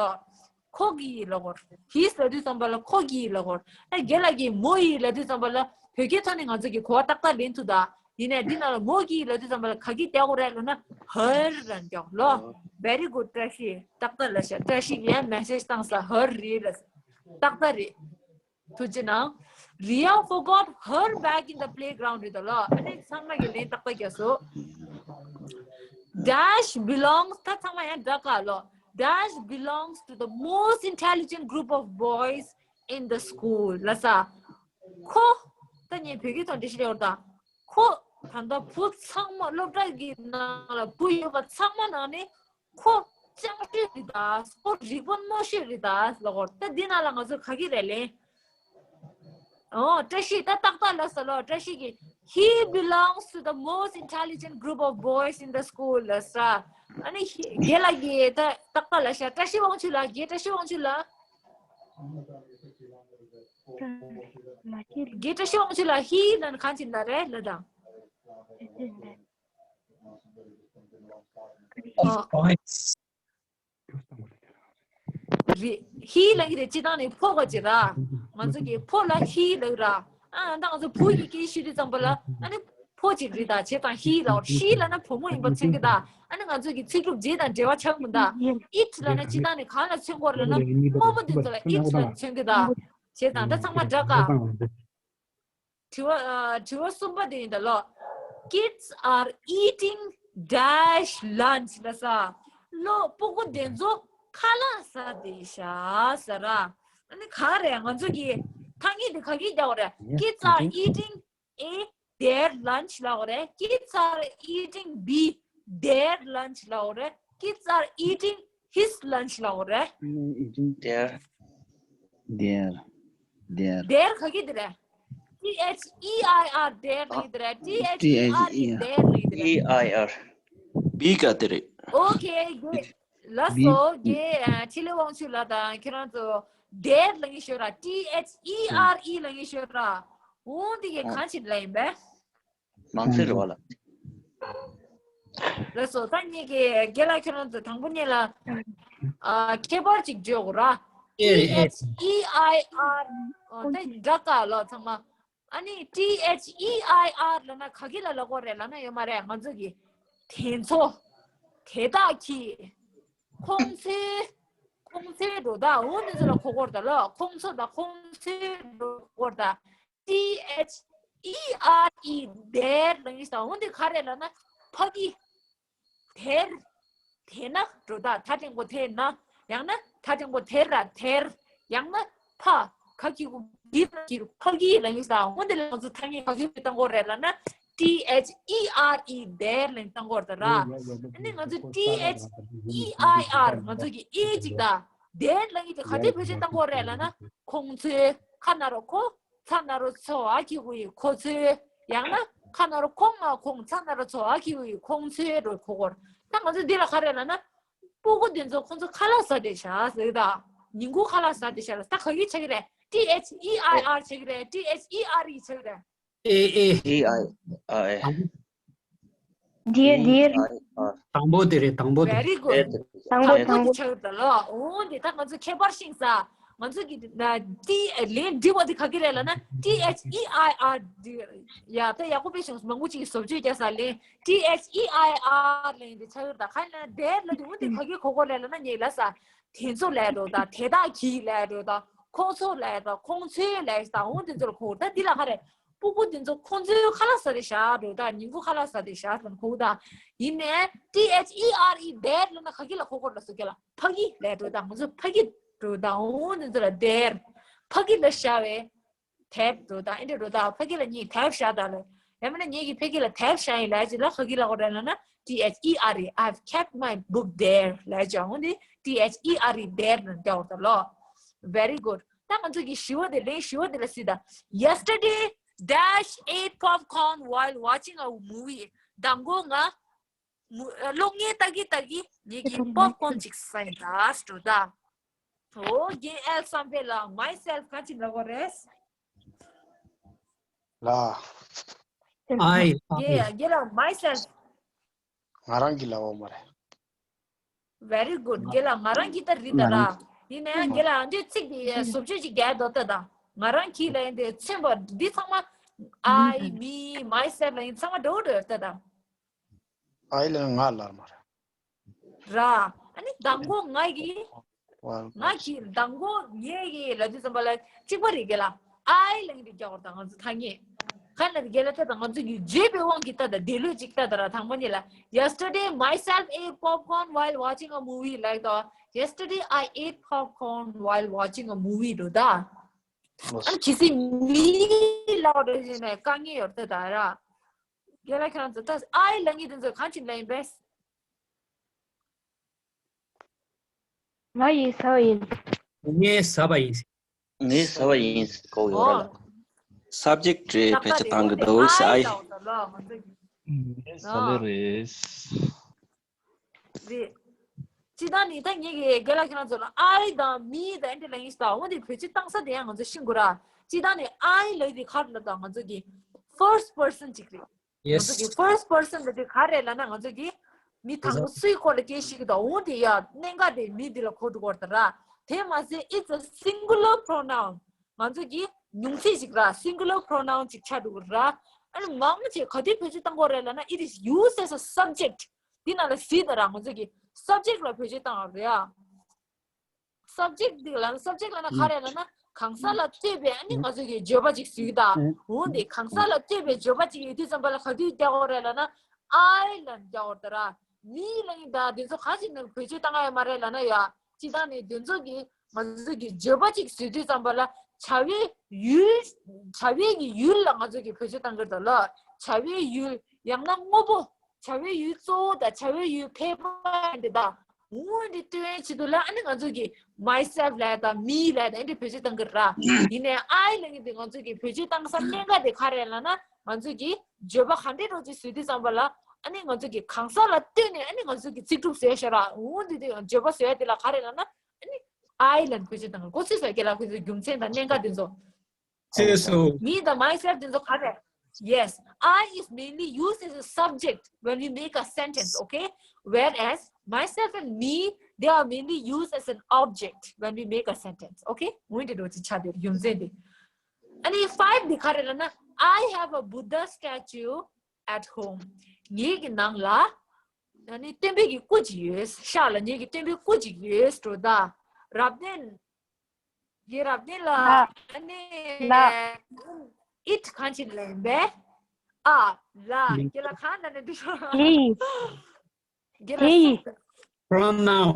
ཁོ་གི་ལབ་དགོས། his ལབ་དུས་ཙམ་པ་ལ་ཁོ་གི་ལབ་དགོས། ཨ་རྒན་ལགས་ཀྱིས་མོ་ཡི་ལབ་དུས་ཙམ་པ་ལ་བོད་སྐད་ཐོག་ནས་ང་ཚོ་གིས་གོ་བ་ཏག་ཏག་ལེན་ཐུབ་ད། ཡིན་ནའི་འདི་ནང་ལ་མོ་གི་ལབ་དུས་ཙམ་པ་ལ་ག་གི་བསྡད་དགོས་རེད་ལབ་ན་her ལབ་རྒྱག་ལོ། Very good བཀྲ་ཤིས། ཏག་ཏག་ལབ་ཤག་བཀྲ་ཤིས་ཀྱིས་ཡང་message བཏང་ས་her རེད་ལབ། ཏག་ཏག་རེད། ཐུགས་རྗེ་གནང་། Ria forgot her bag in the playground རེད་ད་ལོ། ཨ་ནི་ཚང་མ་གི་ལན་ཏག་ཏག་རྒྱག་སོ། Dash belongs ད་ཚང་མ་ཡང་འདྲ་ག་ལོ། Dash belongs to the most intelligent group of boys in the school ལབ་ས། ཁོ། ད་ངས་བོད་སྐད་ཐོག་འགྲེལ་བཤད་རྒྱག་དགོས་རེད་ད། ཁོ། ད་ལྟ་བུ་ཚང་མ་སློབ་གྲྭ་གི་ནང་ལ་བུ་ཡོད་པ་ཚང་མ་ནང་ནས་ཁོ་སྤྱང་ཤོས་རེད་ད། ཁོ་རིག་པ་རྣོ་ཤོས་རེད་ད་ལབ་དགོས་རེད། ད་འདི་ནང་ལ་ང་ཚོ་ག་གི་རེད་ལན། ཨོ། བཀྲ་ཤིས། ད་ཏག་ཏག་ལབ་ས་ལོ། བཀྲ་ཤིས་ཀྱིས། He belongs to the most intelligent group of boys in the school ལབ་ས། ཨ་ནི་ཧི་རྒན་ལགས་ཀྱིས་ད་ཏག་ཏག་ལབ་ཤག་བཀྲ་ཤིས་དབང་ཕྱུག་ལགས། རྒན་བཀྲ་ཤིས་དབང་ཕྱུག་ལགས། རྒན་བཀྲ་ཤིས་དབང་ཕྱུག་ལགས། ཧི་ལབ་ན་གང་ཅི་ལབ་རེད་ལབ་དང་། ཨ། རེད། ཧི་ལབ་ཀྱི་རེད། སྤྱིར་བཏང་ནི་ཕོ་ག་ཅིག་ར། ང་ཚོ་གི་ཕོ་ལ་ཧི་ལབ་ར། ཨ་ད་ང་ཚོ་བུ་ཡི་སྐད་ཤོད་དུས་ཙམ་པ་ལ་ཨ་ནི་ཕོ་ཅིག་རེད་ད། བྱས་ཙང་ཧི་ལབ། ཧི་ལབ་ན་བུ་མོ་ཡིན་པ་མཚོན་གི་ད། ཨ་ནི་ང་ཚོ་གི་ཚིག་གྲུབ་རྗེས་དང་འབྲེལ་བ་ཆགས་མི་ད། It ལབ་ན་སྤྱིར་བཏང་ནི་གང་ལ་མཚོན་གོ་ར་ལབ་ན་རྨོ་མོ་དེ་ཚོ་ལ་it ལབ་མཚོན་གི་ད། བྱས་ཙང་ད་ཚང་མ་འདྲ་ག་དྲི་བ། ཨ། དྲི་བ་གསུམ་པ་དེ་ཡིན་ད་ལོ། Kids are eating dash lunch ལབ་ས། ལོ་སྤུ་གུ་དེ་ཚོ་ཁ་ལག་ཟ་བསྡད་ཤག་ཟེར་ར། ཨ་ནི་ག་རེད། ང་ཚོ་གི་ཐ་སྙད་དེ་ག་གིས་རྒྱག་དགོས་རེད། Kids are eating A their lunch ལབ་དགོས་རེད། Kids are eating B their lunch ལབ་དགོས་རེད། Kids are eating his lunch ལབ་དགོས་རེད། Eating their their their their ག་གི་དེ་རེད། T H E I R their ལབ་ཀྱི་དེ་རེད། T H E R E their ལབ་ཀྱི་དེ་རེད། E I R B ག་དེ་རེད། Okay རྒན་ལགས་སོ། རྒན་ཕྲིན་ལས་དབང་ཕྱུག་ལགས་དང་ཁྱེད་རང་ཚོ་their ལབ་ཀྱི་ཤོད་ར། T H E R E ལབ་ཀྱི་ཤོད་ར། འོ་འདི་གི་གང་ཞིག་ལ་ཡིན་པས། མང་ཚེ་རེད་བ་ལ། ལགས་སོ། ད་ངེད་ཀྱི་རྒན་ལགས་ཁྱེད་རང་ཚོ་དང་པོ་ཉིད་ལ་ཨ་ཁྱད་པར་ཅིག་བརྗོད་དགོས་ར། T H E I R ཨ་ད་འདྲ་ག་ལ་ཚང་མ། ཨ་ནི་T H E I R ལབ་ན་ག་གི་ལ་ལབ་དགོས་རེད་ལབ་ན་ཡོད་མ་རེད། ང་ཚོ་གི་དེ་ཚོ། དེ་དག་གི། ཁོང་ཚོའི། ཁོང་ཚོའི་འགྲོ་སྟངས་འོ་དེ་ཚོ་ལ་གོ་དགོས་རེད་ད་ལོ། ཁོང་ཚོ་དང་ཁོང་ཚོའི་འགྲོ་དགོས་རེད་ད། T H E R E their ལབ་ཡིན་ས། འོ་འདི་ག་རེ་ལབ་ན་ཕ་གི། དེར། དེ་ན་འགྲོ་ད་ད་དྲང་པོ་དེ་ན། ཡང་ན་ད་དྲང་པོ་དེར་ར་དེར། ཡང་ན་ཕ། ག་གི་གུ་གི་ཕ་གི་ཕ་གི་ལབ་ཡིན་ས། འོ་འདི་ལ་ང་ཚོ་ཐ་སྙད་ག་གི་བཏང་དགོས་རེད་ལབ་ན་T H E R E their ལབ་བཏང་དགོས་རེད་ད་ར། ཨ་ནི་ང་ཚོ་T H E I R ང་ཚོ་གི་ཨེ་ཅིག་ད། དེར་ལབ་ཡིན་དེ་ག་དེ་བེད་སྤྱོད་བཏང་དགོས་རེད་ལབ་ན་ཁོང་ཚོའི་ཁ་ན་རོ་ཁོ། ཚ་ན་རོ་ཚོ་ཨ་གི་གུ་ཡི་ཁོ་ཚོའི། ཡང་ན་ཁ་ན་རོ་ཁོང་ང་ཁོང་། ཚ་ན་རོ་ཚོ་ཨ་གི་གུ་ཡི་ཁོང་ཚོའི་རོ་ཁོ་གོར། ད་ང་ཚོ་འདི་ལ་ག་རེ་ལབ་ན། སྤུ་གུ་འདི་ཚོ་ཁོང་ཚོ་ཁ་ལག་ཟ་བསྡད་ཤག་ཟེར་གི་ད། ཉིན་གུང་ཁ་ལག་ཟ་བསྡད་ཤག་ལ་ད་ག་གི་ཆགས་ཀྱི་རེད། T H E I R ཆགས་ཀྱི་རེད། T H E R E ཆགས་ཀྱི་རེད། ཨེ་ཨེ། E I R། འདིར་འདིར། དང་པོ་དེ་རེད། དང་པོ་དེ། Very good. དང་པོ་དང་པོ་དེ་ཆགས་ཡོད་ད་ལོ། འོ་འདི་ད་ང་ཚོ་ཁྱད་པར་ཤེས་ས། ང་ཚོ་གི་ན་ཏི་ལན་འབྲི་བ་འདི་ག་གི་རེད་ལབ་ན་T H E I R འདི། ཡ་ད་ཡག་པོ་དཔེ་བྱུང་། མང་པོ་ཅིག་གིས་བཟོ་བཅོས་རྒྱག་ས་ལན་T H E I R ལན་འདི་ཆགས་ཡོད་ད། ག་ན་དེར་ལ་འདི་འོ་འདི་ག་གི་གོ་གོ་རེད་ལབ་ན་ངས་ལབ་ས། དེ་ཚོ་ལབ་འགྲོ་ད། དེ་དག་གི་ལབ་འགྲོ་ད། ཁོ་ཚོ་ལབ་ད། ཁོང་ཚོའི་ལབ་ད། འོ་འདི་ཚོ་ལ་གོ་ད། འདི་ལ་ག་རེད། སྤུ་གུ་འདི་ཚོ་ཁོང་ཚོའི་ཁ་ལག་ཟ་རེད་ཤག་འགྲོ་ད། ཉིན་གུང་ཁ་ལག་ཟ་རེད་ཤག་ཟེར་ན་གོ་ད། ཡིན་ནའི་T H E R E དེར་ལབ་ན་ག་གི་ལ་གོ་གོ་ར་སོ་གི་ལ་ཕ་གི་ལབ་འགྲོ་ད། ང་ཚོ་ཕ་གི་འགྲོ་ད། འོ་འདི་ཚོ་ལ་དེར་ཕ་གི་ལ་བཞག་པའི་དེབ་འགྲོ་ད། ཨེ་འདྲ་འགྲོ་ད། ཕ་གི་ལ་ངས་དེབ་བཞག་ད་ལ། ཡང་མིན་ན་ངེད་ཀྱི་ཕ་གི་ལ་དེབ་བཞག་ཡིན་ལབ་ཅིག་ལ་ག་གི་ལ་གོ་ར་ལབ་ན་T H E R E I've kept my book there ལབ་ཅིག་འོ་འདི་T H E R E དེར་ལ་འདྲ་བ་ད་ལོ། Very good. ད་ང་ཚོ་གི་བཞི་བ་དེ་ལན་བཞི་བ་དེ་ལ་སྲིད་ད། Yesterday dash ate popcorn while watching a movie. མདང་དགོང་ང་མུ་ཨ་གློག་བརྙན་ལྟ་གི་ལྟ་གི་ངེད་ཀྱིས་པོབ་ཀོན་ཅིག་ཟ་ཡིན་ད་ཟེར་འགྲོ་ད། འོ་རྒན་ཨེལ་བསམ་འཕེལ་ལགས། Myself ག་ཅི་ལབ་དགོས་རེད། ལ། I རྒན་རྒན་ལགས་myself། ང་རང་གི་ལབ་དགོས་མ་རེད། Very good. རྒན་ལགས་ང་རང་གི་ད་རེད་ད་ར། ཡིན་ནའང་རྒན་ལགས་འདི་ཚིག་འདི་བཟོ་བཅོས་ཅིག་རྒྱག་འདུག་ད་ད། ང་རང་གི་ལབ་ཡིན་དེ་མཚོན་པ་འདི་ཚང་མ་I, me, myself ལབ་ཡིན་ཚང་མ་འདྲ་བོ་འདྲ་ཡོད་ད་ད། I ལབ་ན་ང་ལབ་མ་རེད། ར། ཨ་ནི་མདང་དགོང་ང་གིས། ང་གིས་མདང་དགོང་ངས་ཀྱིས་ལབ་དུས་ཙམ་པ་ལ་གཅིག་པ་རེད་རྒན་ལགས། I ལབ་ཀྱི་རེད་རྒྱག་པ་དང་ང་ཚོ་ཐ་སྙད། ག་ལ་རེད་རྒན་ལགས། ད་ད་ང་ཚོ་གི་བརྗོད་པའི་དབང་གིས་ད་ད་དེ་ལོས་ཅིག་ད་ད་ར། དང་པོ་ཉིད་ལ། Yesterday myself ate popcorn while watching a movie ལབ་ཀྱི་འདུག Yesterday I ate popcorn while watching a movie འགྲོ་ད། ཨ་ནི་གལ་སྲིད་me ལབ་པ་རེད་ཟེར་ན་དཀའ་ངལ་ཡོད་རེད་ད་ད་ར། རྒན་ལགས་ཁྱེད་རང་ཚོ་ད་I ལབ་མཁན་དེ་ཚོ་གང་ཅིག་ལབ་ཡིན་པས། ང་ཡིན་ཟ་བ་ཡིན། ངས་ཟ་བ་ཡིན། ངས་ཟ་བ་ཡིན་ཟེར་གོ་ཡོད་ར་ལ། སབ་ཇེག་ཊི་རེད་ཕལ་ཆེར་བཏང་གི་འདུག་ཨའི་ལབ་ད་ལོ་ང་ཚོ་གི། ངས་ཟ་ལེ་རེད། རེད། སྤྱིར་བཏང་ནི་ད་ངེད་ཀྱི་རྒན་ལགས་ཁྱེད་རང་ཚོ་ལ་ཨའི་དང་མི་དང་ཨེ་འདྲ་ལབ་ཡིན་ཟེར་འོ་དེ་བེད་སྤྱོད་བཏང་ས་དེ་ཡང་ང་ཚོ་ཤེས་དགོས་ར། སྤྱིར་བཏང་ནི་ཨའི་ལབ་དེ་ག་རེ་ལབ་ད་ང་ཚོ་གི་first person ཅིག་རེད། ང་ཚོ་གི་first person ལབ་དེ་ག་རེ་ལབ་ན་ང་ཚོ་གི་མི་དང་པོ་སུའི་སྐོར་ལ་སྐད་ཤེས་ཀྱི་ད་འོ་དེ་ཡ་གནད་འགག་དེ་མི་དེ་ལ་གོ་འགྲོ་གི་རེད་ད་ར། དེ་མ་ཟད་it's a singular pronoun ང་ཚོ་གི་ཉུང་ཚད་ཅིག་ར་singular pronoun ཅིག་ཆགས་འགྲོ་གི་ར། ཨ་ནི་མང་ཆེ་ག་དུས་བེད་སྤྱོད་བཏང་གི་རེད་ལབ་ན་it is used as a subject འདི་ནང་ལ་གཟིགས་དང་ར་ང་ཚོ་གི་subject ལ་བེད་སྤྱོད་བཏང་གི་རེད་ཨ། subject འདི་ལ་subject ལབ་ན་ག་རེ་ལབ་ན་གང་ཟག་ལ་ལྟོས་པའི་ཨ་ནི་ང་ཚོ་གི་བརྗོད་པ་ཅིག་གཟིགས་དང་འོ་འདི་གང་ཟག་ལ་ལྟོས་པའི་བརྗོད་པ་ཅིག་ཡོད་དུས་ཙམ་པ་ལ་ག་དུས་རྒྱག་གི་རེད་ལབ་ན་ཨའི་ལབ་རྒྱག་གི་རེད་ད་ར། མི་ལབ་ཡིན་ད་དེ་ཚོ་ག་ཅིག་ནང་བེད་སྤྱོད་བཏང་གི་ཡོད་མ་རེད་ལབ་ན་ཡ་སྤྱིར་བཏང་ནི་དེ་ཚོ་གི་ང་ཚོ་གི་བརྗོད་པ་ཅིག་བཟོ་དུས་ཙམ་པ་ལ་བྱ་བའི་ཡུལ་བྱ་བའི་གི་ཡུལ་ལ་ང་ཚོ་གི་བེད་སྤྱོད་བཏང་གི་རེད་ད་ལ། བྱ་བའི་ཡུལ་ཡང་ན་དངོས་པོ་བྱ་བའི་ཡུལ་གཙོ་བོ་དང་བྱ་བའི་ཡུལ་ཕལ་པ་འདི་དག་འོ་འདི་སྟོན་ཆེད་དུ་ལ་ཨ་ནི་ང་ཚོ་གི་myself ལབ་དང་me ལབ་དང་འདི་བེད་སྤྱོད་བཏང་གི་ར། ཡིན་ནའི་I ལབ་མཁན་དེ་ང་ཚོ་གི་བེད་སྤྱོད་བཏང་ས་གནད་འགག་དེ་ག་རེ་ལབ་ན་ང་ཚོ་གི་བརྗོད་པ་ག་འདྲའི་རོ་ཅིག་བཟོ་དུས་ཙམ་པ་ལ་ཨ་ནི་ང་ཚོ་གི་གང་ཟག་ལ་ལྟོས་ནས་ཨ་ནི་ང་ཚོ་གི་ཚིག་གྲུབ་བཟོས་ཤག་ར། འོ་འདི་དེ་བརྗོད་པ་བཟོ་ཡ་དེ་ལ་ག་རེ་ལབ་ན་ཨ་ནི་I ལབ་བེད་སྤྱོད་བཏང་གི་གོ་ཚོད་ས་རྒན་ལགས་ཁོ་ཚོའི་རྒྱུ་མཚན་དང་གནད་འགག་དེ་ཚོ། ཚེ་སོ། Me དང་myself དེ་ཚོ་ག་རེ། Yes, I is mainly used as a subject when we make a sentence, okay? Whereas myself and me, they are mainly used as an object when we make a sentence, okay? འོན་ཏེ་འགྲོ་ཅི་ཆ་དེ་རྒྱུ་མཚན་དེ། ཨ་ནི་five དེ་ག་རེ་ལབ་ན། I have a Buddha statue at home. ངེད་ཀྱི་ནང་ལ་ཨ་ནི་སྟོན་པའི་གི་སྐུ་ཅིག་ཡོད། ཤག་ལ་ངེད་ཀྱི་སྟོན་པའི་སྐུ་ཅིག་ཡོད་འགྲོ་ད། རབ་བརྟན། རྒན་རབ་བརྟན་ལགས། ཨ་ནི་it གང་ཅི་ལབ་པས། ཨ་ལ་རྒན་ལགས་གང་ལབ་ནས་འདུག་ཤོག་རྒན་ལགས་pronoun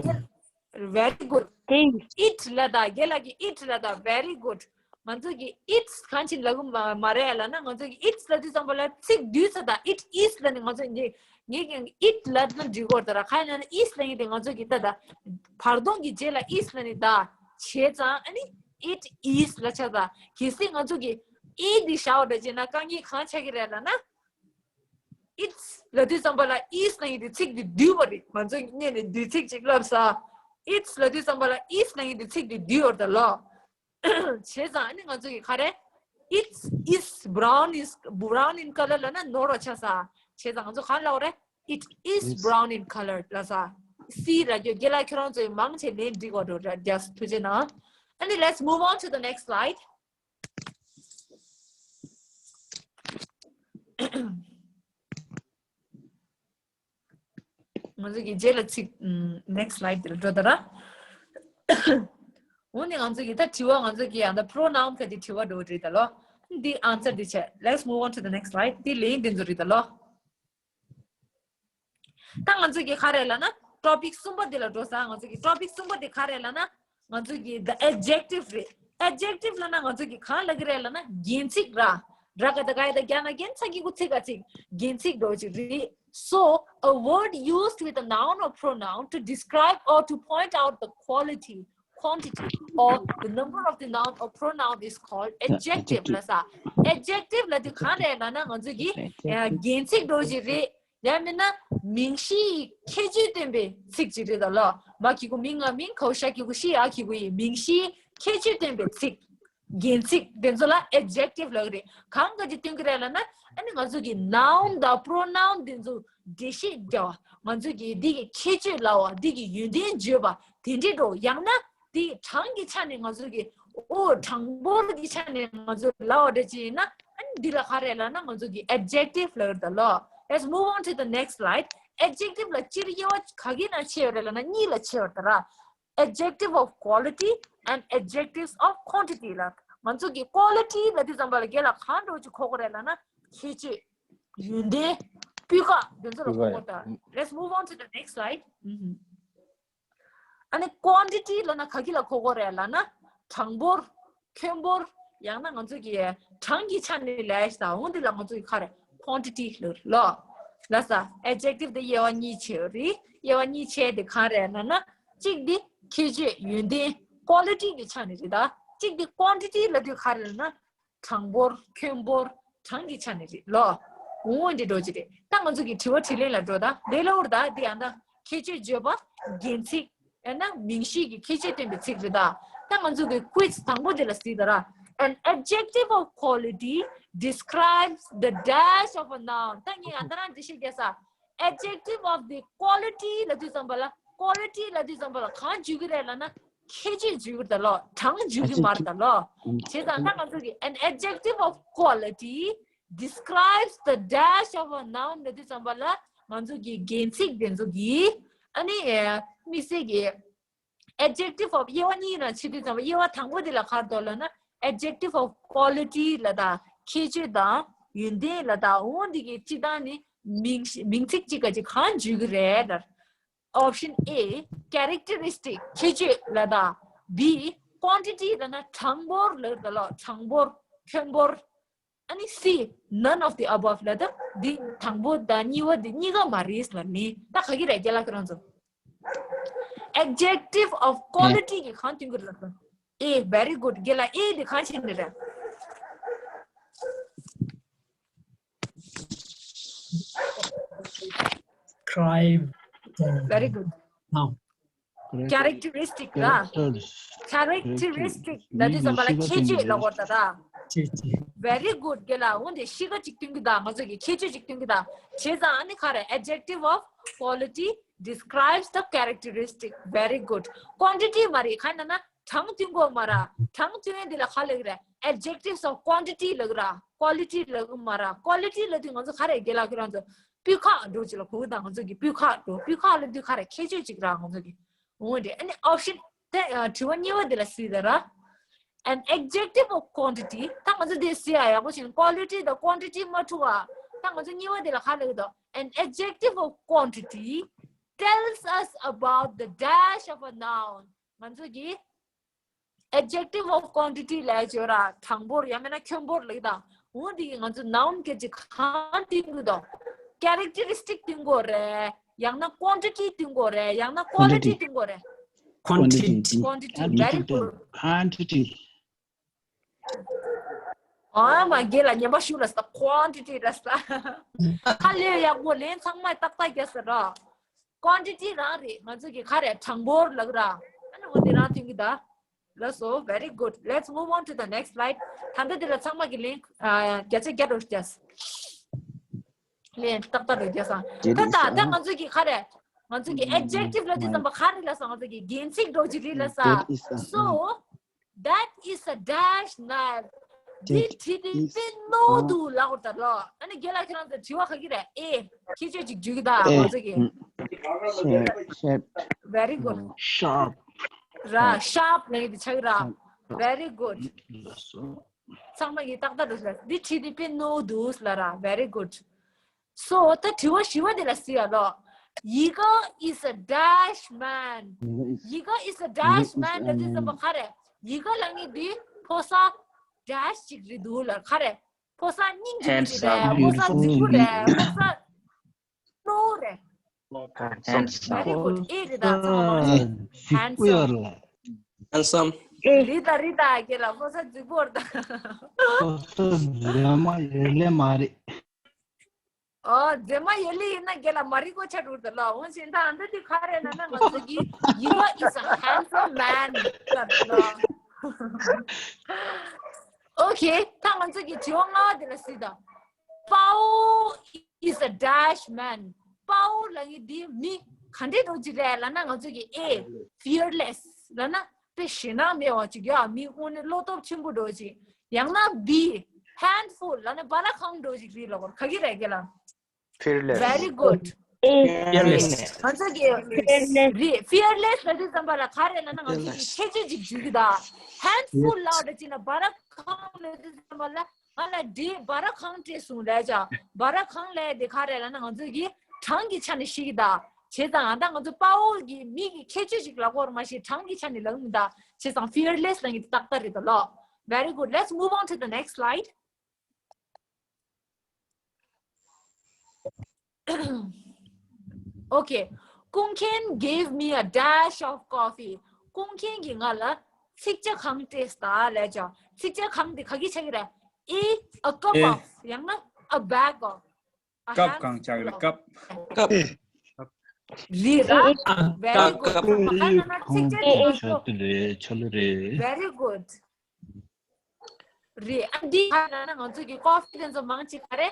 very good. it ལབ་ད་རྒན་ལགས་ཀྱིས་it ལབ་ད་very good. ང་ཚོ་གི་its གང་ཅི་ལབ་གི་མ་མ་རེད་ལབ་ན་ང་ཚོ་གི་its ལབ་དུས་ཙམ་པ་ལ་ཚིག་བསྡུས་ཚར་ད་it is ལབ་ནས་ང་ཚོ་ངེད་ངེད་ཀྱང་it ལབ་ན་འགྲིག་གི་རེད་ད་ར། གང་ཡིན་ལབ་ན་is ལབ་ཡིན་ཏེ་ང་ཚོ་གི་ད་ད་བར་སྟོང་གི་རྗེས་ལ་is ལབ་ནས་ད་བྱས་ཙང་ཨ་ནི་it is ལབ་ཆགས་ད། གལ་སྲིད་ང་ཚོ་གི་it འདི་བཞག་པ་འདྲ་བྱས་ན་དཀའ་ངལ་གང་ཆགས་ཀྱི་རེད་ལབ་ན། its ལབ་དུས་ཙམ་པ་ལ་is ལབ་ཡིན་ཏེ་ཚིག་འདི་བསྡུས་པ་རེད། ང་ཚོ་སྔོན་ནས་བསྡུས་ཚིག་ཅིག་ལབ་ས། its ལབ་དུས་ཙམ་པ་ལ་is ལབ་ཡིན་ཏེ་ཚིག་འདི་བསྡུས་ཡོད་ད་ལོ། བྱས་ཙང་ཨ་ནི་ང་ཚོ་གི་ག་རེ། It is brown is brown in color ལབ་ན་ནོར་བ་ཆགས་ས། བྱས་ཙང་ང་ཚོ་ག་རེ་ལབ་དགོས་རེད། It is brown in color ལབ་ས། C ལབ་རྒྱུ་རྒན་ལགས་ཁྱོད་རང་ཚོས་མང་ཆེ་ལན་འགྲིག་པ་འགྲོ་རེད། རྒྱ་ཐུགས་རྗེ་གནང་། ཨ་ནི་let's move on to the next slide. ང་ཚོ་གི་རྗེས་ལ་ཚིག next slide དེར་འགྲོ་ད་ར། འོ་ནི་ང་ཚོ་གི་ད་དྲི་བ་ང་ཚོ་གི་ཡང་ད་pronoun ག་དེ་དྲི་བ་འགྲོ་རེད་ད་ལོ། འདི་answer འདི་བྱས། Let's move on to the next slide. འདི་ལན་འདི་ཚོ་རེད་ད་ལོ། ད་ང་ཚོ་གི་ག་རེ་ལབ་ན་topic གསུམ་པ་འདི་ལ་འགྲོ་ས། ང་ཚོ་གི་topic གསུམ་པ་འདི་ག་རེ་ལབ་ན། ང་ཚོ་གི་the adjective རེད། adjective ལབ་ན་ང་ཚོ་གི་གང་ལབ་ཀྱི་རེད་ལབ་ན་རྒྱན་ཚིག་ར། ར་ག་ད་ག་ཡ་ད་རྒྱ་ན་རྒྱན་ཚ་གི་གུ་ཚིག་ག་ཚིག་རྒྱན་ཚིག་འགྲོ་ཅིག་རེད། So, a word used with a noun or pronoun to describe or to point out the quality, quantity, or the number of the noun or pronoun is called adjective ལབ་ས། adjective ལབ་དུས་གང་རེད་ལབ་ན་ང་ཚོ་གི་རྒྱན་ཚིག་འགྲོ་ཅིག་རེད། ཡང་མིན་ན་མིང་གཞིའི་ཁྱད་ཆོས་སྟོན་པའི་ཚིག་ཅིག་རེད་ད་ལོ། མ་གི་གུ་མི་ང་མིང་གའོ་ཤ་གི་གུ་ཤི་ཡ་གི་གུ་ཡི་མིང་གཞིའི་ཁྱད་ཆོས་སྟོན་པའི་ཚིག་རྒྱན་ཚིག་དེ་ཚོ་ལ་adjective ལབ་ཀྱི་རེད། གང་ག་ཅིག་སྟོན་གྱི་རེད་ལབ་ན་ཨ་ནི་ང་ཚོ་གི་noun དང་pronoun དེ་ཚོ་འགྲེལ་བཤད་རྒྱག་པ། ང་ཚོ་གི་འདི་གི་ཁྱད་ཆོས་ལབ་པ། འདི་གི་ཡོན་ཏན་བརྗོད་པ་དེ་འདྲའི་འགྲོ། ཡང་ན་དེ་གྲངས་ཀྱི་ཆ་ནས་ང་ཚོ་གི་ཨོ་གྲངས་འབོར་གྱི་ཆ་ནས་ང་ཚོ་ལབ་པ་འདྲ་ཅིག་ཡིན་ན་ཨ་ནི་འདི་ལ་ག་རེ་ལབ་ན་ང་ཚོ་གི་adjective ལབ་ཀྱི་རེད་ད་ལོ། Let's move on to the next slide. adjective ལ་སྤྱིར་དབྱེ་བ་ག་གི་ནང་ཕྱེ་ཡོད་རེད་ལབ་ན་གཉིས་ལ་ཕྱེ་ཡོད་རེད་ད་ར། adjective of quality and adjectives of quantity ལ་ང་ཚོ་གི་quality ལབ་དུས་ཙམ་པ་ལ་རྒན་ལགས་གང་འདྲ་ཅིག་གོ་དགོས་རེད་ལབ་ན་ཁྱད་ཆོས། ཡོན་ཏན། སྤུས་ཀ་དེ་ཚོ་ལ་གོ་དགོས་ད། Let's move on to the next slide. ཨ་ནི་quantity ལབ་ན་ག་གི་ལ་གོ་དགོས་རེད་ལབ་ན་གྲངས་འབོར། ཁྱོན་འབོར། ཡང་ན་ང་ཚོ་གི་གྲངས་ཀྱི་ཆ་ནས་ལབ་ཡ་ཞིག་དང་འོ་འདི་ལ་ང་ཚོ་གི་ག་རེ་ quantity ལབ་ལོ། ལ་ས་adjective དེ་དབྱེ་བ་གཉིས་ཕྱེ་ཡོད་རེད། དབྱེ་བ་གཉིས་ཕྱེ་དེ་གང་རེད་ལབ་ན། གཅིག་དེ་ཁྱད་ཆོས་ཡོན་ཏན་quality གི་ཆ་ནས་རེད་ད། གཅིག་དེ་quantity ལབ་དུས་ག་རེ་ལབ་ན། གྲངས་འབོར་ཁྱོན་འབོར་གྲངས་ཀྱི་ཆ་ནས་རེད་ལོ། འོ་འདི་འགྲོ་གི་རེད། ད་ང་ཚོ་གི་དྲི་བ་དྲིས་ལན་ལ་འགྲོ་ད། དེ་ལ་འུར་ད་འདི་ཡང་ད་ཁྱད་ཆོས་བརྗོད་པ་རྒྱན་ཚིག་ཡང་ན་མིང་གཞི་གི་ཁྱད་ཆོས་སྟོན་པའི་ཚིག་རེད་ད། ད་ང་ཚོ་གི་quiz དང་པོ་འདི་ལ་གཟིགས་ད་ར། An adjective of quality describes the dash of a noun. ད་ངས་ཡང་ད་རང་འདི་ཤེས་རྒྱ་ས། Adjective of the quality ལབ་དུས་ཙམ་པ་ལ། Quality ལབ་དུས་ཙམ་པ་ལ་གང་བརྗོད་ཀྱི་རེད་ལབ་ན། ཁྱད་ཆོས་བརྗོད་ཀྱི་རེད་ད་ལོ། གྲངས་བརྗོད་ཀྱི་མ་རེད་ད་ལོ། བྱས་ཙང་ད་ང་ཚོ་གི an adjective of quality describes the dash of a noun ལབ་དུས་ཙམ་པ་ལ་ང་ཚོ་གི་རྒྱན་ཚིག་དེ་ཚོ་གི་ཨ་ནི་དམིགས་བསལ་གྱི adjective of དབྱེ་བ་གཉིས་ནང་ཕྱེ་དུས་ཙམ་པ་དབྱེ་བ་དང་པོ་དེ་ལ་ག་རེ་འདུག་ལབ་ན། Adjective of quality ལབ་ད། ཁྱད་ཆོས་དང་ཡོན་ཏན་ལབ་ད། འོ་འདི་གི་སྤྱི་བཏང་ནི་མིང་མིང་ཚིག་གཅིག་ག་གཅིག་གང་བརྗོད་ཀྱི་རེད་ལབ། Option A characteristic ཁྱད་ཆོས་ལབ་ད། B quantity ལབ་ན་གྲངས་འབོར་ལབ་ད་ལོ། གྲངས་འབོར་ཁྱོན་འབོར། ཨ་ནི་C none of the above ལབ་ད། འདི་དང་པོ་དང་གཉིས་པ་འདི་གཉིས་ཀ་མ་རེད་ལབ་ནི། ད་ག་གི་རེད་རྒན་ལགས་ཁྱེད་རང་ཚོ། Adjective of quality གི་གང་སྟོན་གྱི་རེད་ལབ་ད། A very good རྒན་ལགས། A འདི་གང་བྱས་ནི་རེད། Crime. Very good. Now. Characteristic ར། Characteristic ལབ་དུས་ཙམ་པ་ལ་ཁྱད་ཆོས་ལབ་དགོས་ད་ར། Very good རྒན་ལགས། འོ་འདི་གཤིས་ཀ་གཅིག་སྟོན་གྱི་ད། ང་ཚོ་གི་ཁྱད་ཆོས་གཅིག་སྟོན་གྱི་ད། བྱས་ཙང་ཨ་ནི་ག་རེ། Adjective of quality describes the characteristic. Very good. Quantity མ་རེད། གང་ཡིན་ན་གྲངས་སྟོན་གྱི་མ་ར། གྲངས་སྟོན་ཡས་འདི་ལ་ག་ལབ་ཀྱི་རེད། Adjectives of quantity ལབ་ཀྱི་ར། Quality ལབ་ཀྱི་མ་ར། Quality ལབ་དུས་ང་ཚོ་ག་རེ་རྒན་ལགས་ཁྱེད་རང་ཚོ་སྤུས་ཁག་འགྲོ་ཅིག་ལ་གོ་གི་ད། ང་ཚོ་གི་སྤུས་ཁག་འགྲོ། སྤུས་ཁག་ལབ་དུས་ག་རེ། ཁྱད་ཆོས་ཅིག་ར་ང་ཚོ་གི། འོ་འདི་ཨ་ནི་option དེ་དྲི་བ་གཉིས་པ་འདི་ལ་གཟིགས་ད་ར། An adjective of quantity ད་ང་ཚོ་འདི་གཟིགས་ཡ་ཡག་པོ་བྱས་ན་quality དང་quantity མ་འཁྲུལ་བ། ད་ང་ཚོ་གཉིས་པ་འདི་ལ་ག་ལབ་ཀྱི་འདུག An adjective of quantity tells us about the dash of a noun. ང་ཚོ་གི adjective of quantity ལབ་ཡ་ཅིག་ཡོད་ར། གྲངས་འབོར་ཡང་མིན་ན་ཁྱོན་འབོར་ལབ་ཀྱི་ད། འོ་འདི་གིས་ང་ཚོ་noun གི་ཅིག་གང་སྟོན་གྱི་འདུག Characteristic སྟོན་གྱི་རེད། ཡང་ན་quantity སྟོན་གྱི་རེད། ཡང་ན་quality སྟོན་གྱི་རེད། Quantity. Quantity. Very good. Quantity. ཨ་མ་རྒན་ལགས་ཉན་པ་ཞུ་ལ་ས། Quantity ལ་ས། ཧ་ལས་ཡག་པོ་ལན་ཚང་མ་ཏག་ཏག་རྒྱག་ས་ར། Quantity རང་རེད། ང་ཚོ་གི་ག་རེ་གྲངས་འབོར་ལབ་ར། ཨ་ནི་འོ་དེ་རང་སྟོན་གྱི་ད། ལགས་སོ། Very good. Let's move on to the next slide. ད་ལྟ་འདི་ལ་ཚང་མ་གི་ལན་བརྒྱ་ཆ་བརྒྱ་འགྲོ་རྒྱག་ལན་ཏག་ཏག་རེད་རྒྱག་ས། ད་ད་ད་ང་ཚོ་གི་ག་རེ། ང་ཚོ་གི་adjective ལབ་དུས་ཙམ་པ་ག་རེ་ལབ་ས། ང་ཚོ་གི་རྒྱན་ཚིག་འགྲོ་གི་རེད་ལབ་ས། So that is a dash man. འདི་བྲིས་ཏེ་དཔེ་རྣོ་འདུག་ལབ་དགོས་ད་ལོ། ཨ་ནི་རྒན་ལགས་ཁྱེད་རང་ཚོ་དྲི་བ་ག་གི་རེད། A ཁྱད་ཆོས་ཅིག་བརྗོད་ཀྱི་ད་ང་ཚོ་གི། Very good. Sharp. ར། Sharp ལབ་ཡ་དེ་ཆགས་ཀྱི་ར། Very good. ཚང་མ་གི་ཏག་ཏག་འགྲོ་ལ། འདི་བྲིས་ཏེ་དཔེ་རྣོ་འདུག་ལབ་ར། Very good. So ད་དྲི་བ་བཞི་པ་དེ་ལ་གཟིགས་ཡ་ལོ། ཡི་ག is a dash man. ཡི་ག is a dash man ལབ་དུས་ཙམ་པ་ག་རེ། ཡི་ག་ལབ་མཁན་འདི་ཕོ་གསར་dash ཅིག་རེད་འདུག་ལབ། ག་རེ། ཕོ་གསར་སྙིང་རྗེ་པོ་ཅིག་རེད། ཕོ་གསར་རྫིག་པོ་རེད། ཕོ་གསར་རྣོ་རེད། Very good. ཨེ་རེད་ད་ཚང་མ། Handsome. Handsome. རེད་ད་རེད་ད། རྒན་ལགས་ཕོ་གསར་རྫིག་པོ་རེད་ད། ཕོ་གསར་རྫིག་མ་ཡོད་ལེ་མ་རེད། ཨོ་མཛེས་མ་ཡོད་ལེ་ཡིན་ན་རྒན་ལགས་མ་རིག་གོ་ཆ་འགྲོ་ད་ལ། འོན་ཀྱང་ད་ཨ་འདི་དེ་ག་རེ་ན་ན་ང་ཚོ་གི་you are is a handsome man ལབ་ད་ལ། Okay ད་ང་ཚོ་གི་དྲི་བ་ལྔ་པ་དེ་ལ་གཟིགས་དང་། Pao is a dash man. Pao ལབ་མཁན་འདི་མི་ག་འདྲ་འདྲ་ཅིག་རེད་ལབ་ན་ང་ཚོ་གི་A fearless ལབ་ན། དཔེ་ཞེད་སྣང་མེད་པ་ཅིག་ཡ། མི་དངོས་གནས་བློ་སྟོབས་ཆེན་པོ་འདྲ་ཅིག་ཡང་ན་B handful ལབ་ན་བ་ར་ཁང་འདྲ་ཅིག་རེད་ལབ་དགོས་ག་གི་རེད་རྒན་ལགས། Fearless. Very good. Fearless. ང་ཚོ་གི་Fearless. རེད། Fearless ལབ་དུས་ཙམ་པ་ལ་ག་རེ་ལབ་ན་ང་ཚོ་གི་Fearless. ཁྱད་ཆོས་ཅིག་བརྗོད་ཀྱི་ད། Handful ལབ་ད་ཅིག་ན་བ་ར་ཁང་ལབ་དུས་ཙམ་པ་ལ་ང་ལ་འདི་བ་ར་ཁང་སྤྲད་སོང་ལབ་བྱ། བ་ར་ཁང་ལབ་དེ་ག་རེ་ལབ་ན་ང་ཚོ་གི་གྲངས་ཀྱི་ཆ་ནས་ཤེས་ཀྱི་ད། བྱས་ཙང་ད་ང་ཚོ་དཔའ་བོ་གི་མི་གི་ཁྱད་ཆོས་ཤིག་ལབ་དགོས་རེད་མ་གཞི་གྲངས་ཀྱི་ཆ་ནས་ལབ་མི་ད། བྱས་ཙང་fearless ལབ་མཁན་དེ་ཏག་ཏག་རེད་ད་ལོ། Very good. Let's move on to the next slide. Okay. ཀུན་མཁྱེན gave me a dash of coffee. ཀུན་མཁྱེན་གྱིས་ང་ལ་ཚིག་ཇ་གང་སྤྲད་ད་ལབ་ཀྱང་། ཚིག་ཇ་གང་དེ་ག་གི་ཆགས་ཀྱི་རེད། A, a cup of. ཡང་ན a bag of. A ཀབ་གང་ཆགས་ཀྱི་རེད། ཀབ། ཀབ། རེད་ར། Very good. ཀབ། ཀབ། ཁ་ན་ན་ཚིག་ཇ་དེ་མ་ཆོག་ཆོ་དེ་རེད། ཆོ་ལེ་རེད། Very good. རེད། ཨ་འདི་ག་ལ་ན་ང་ཚོ་གི་ཀོ་ཕི་དེ་ཚོ་མང་ཆེ་ག་རེ་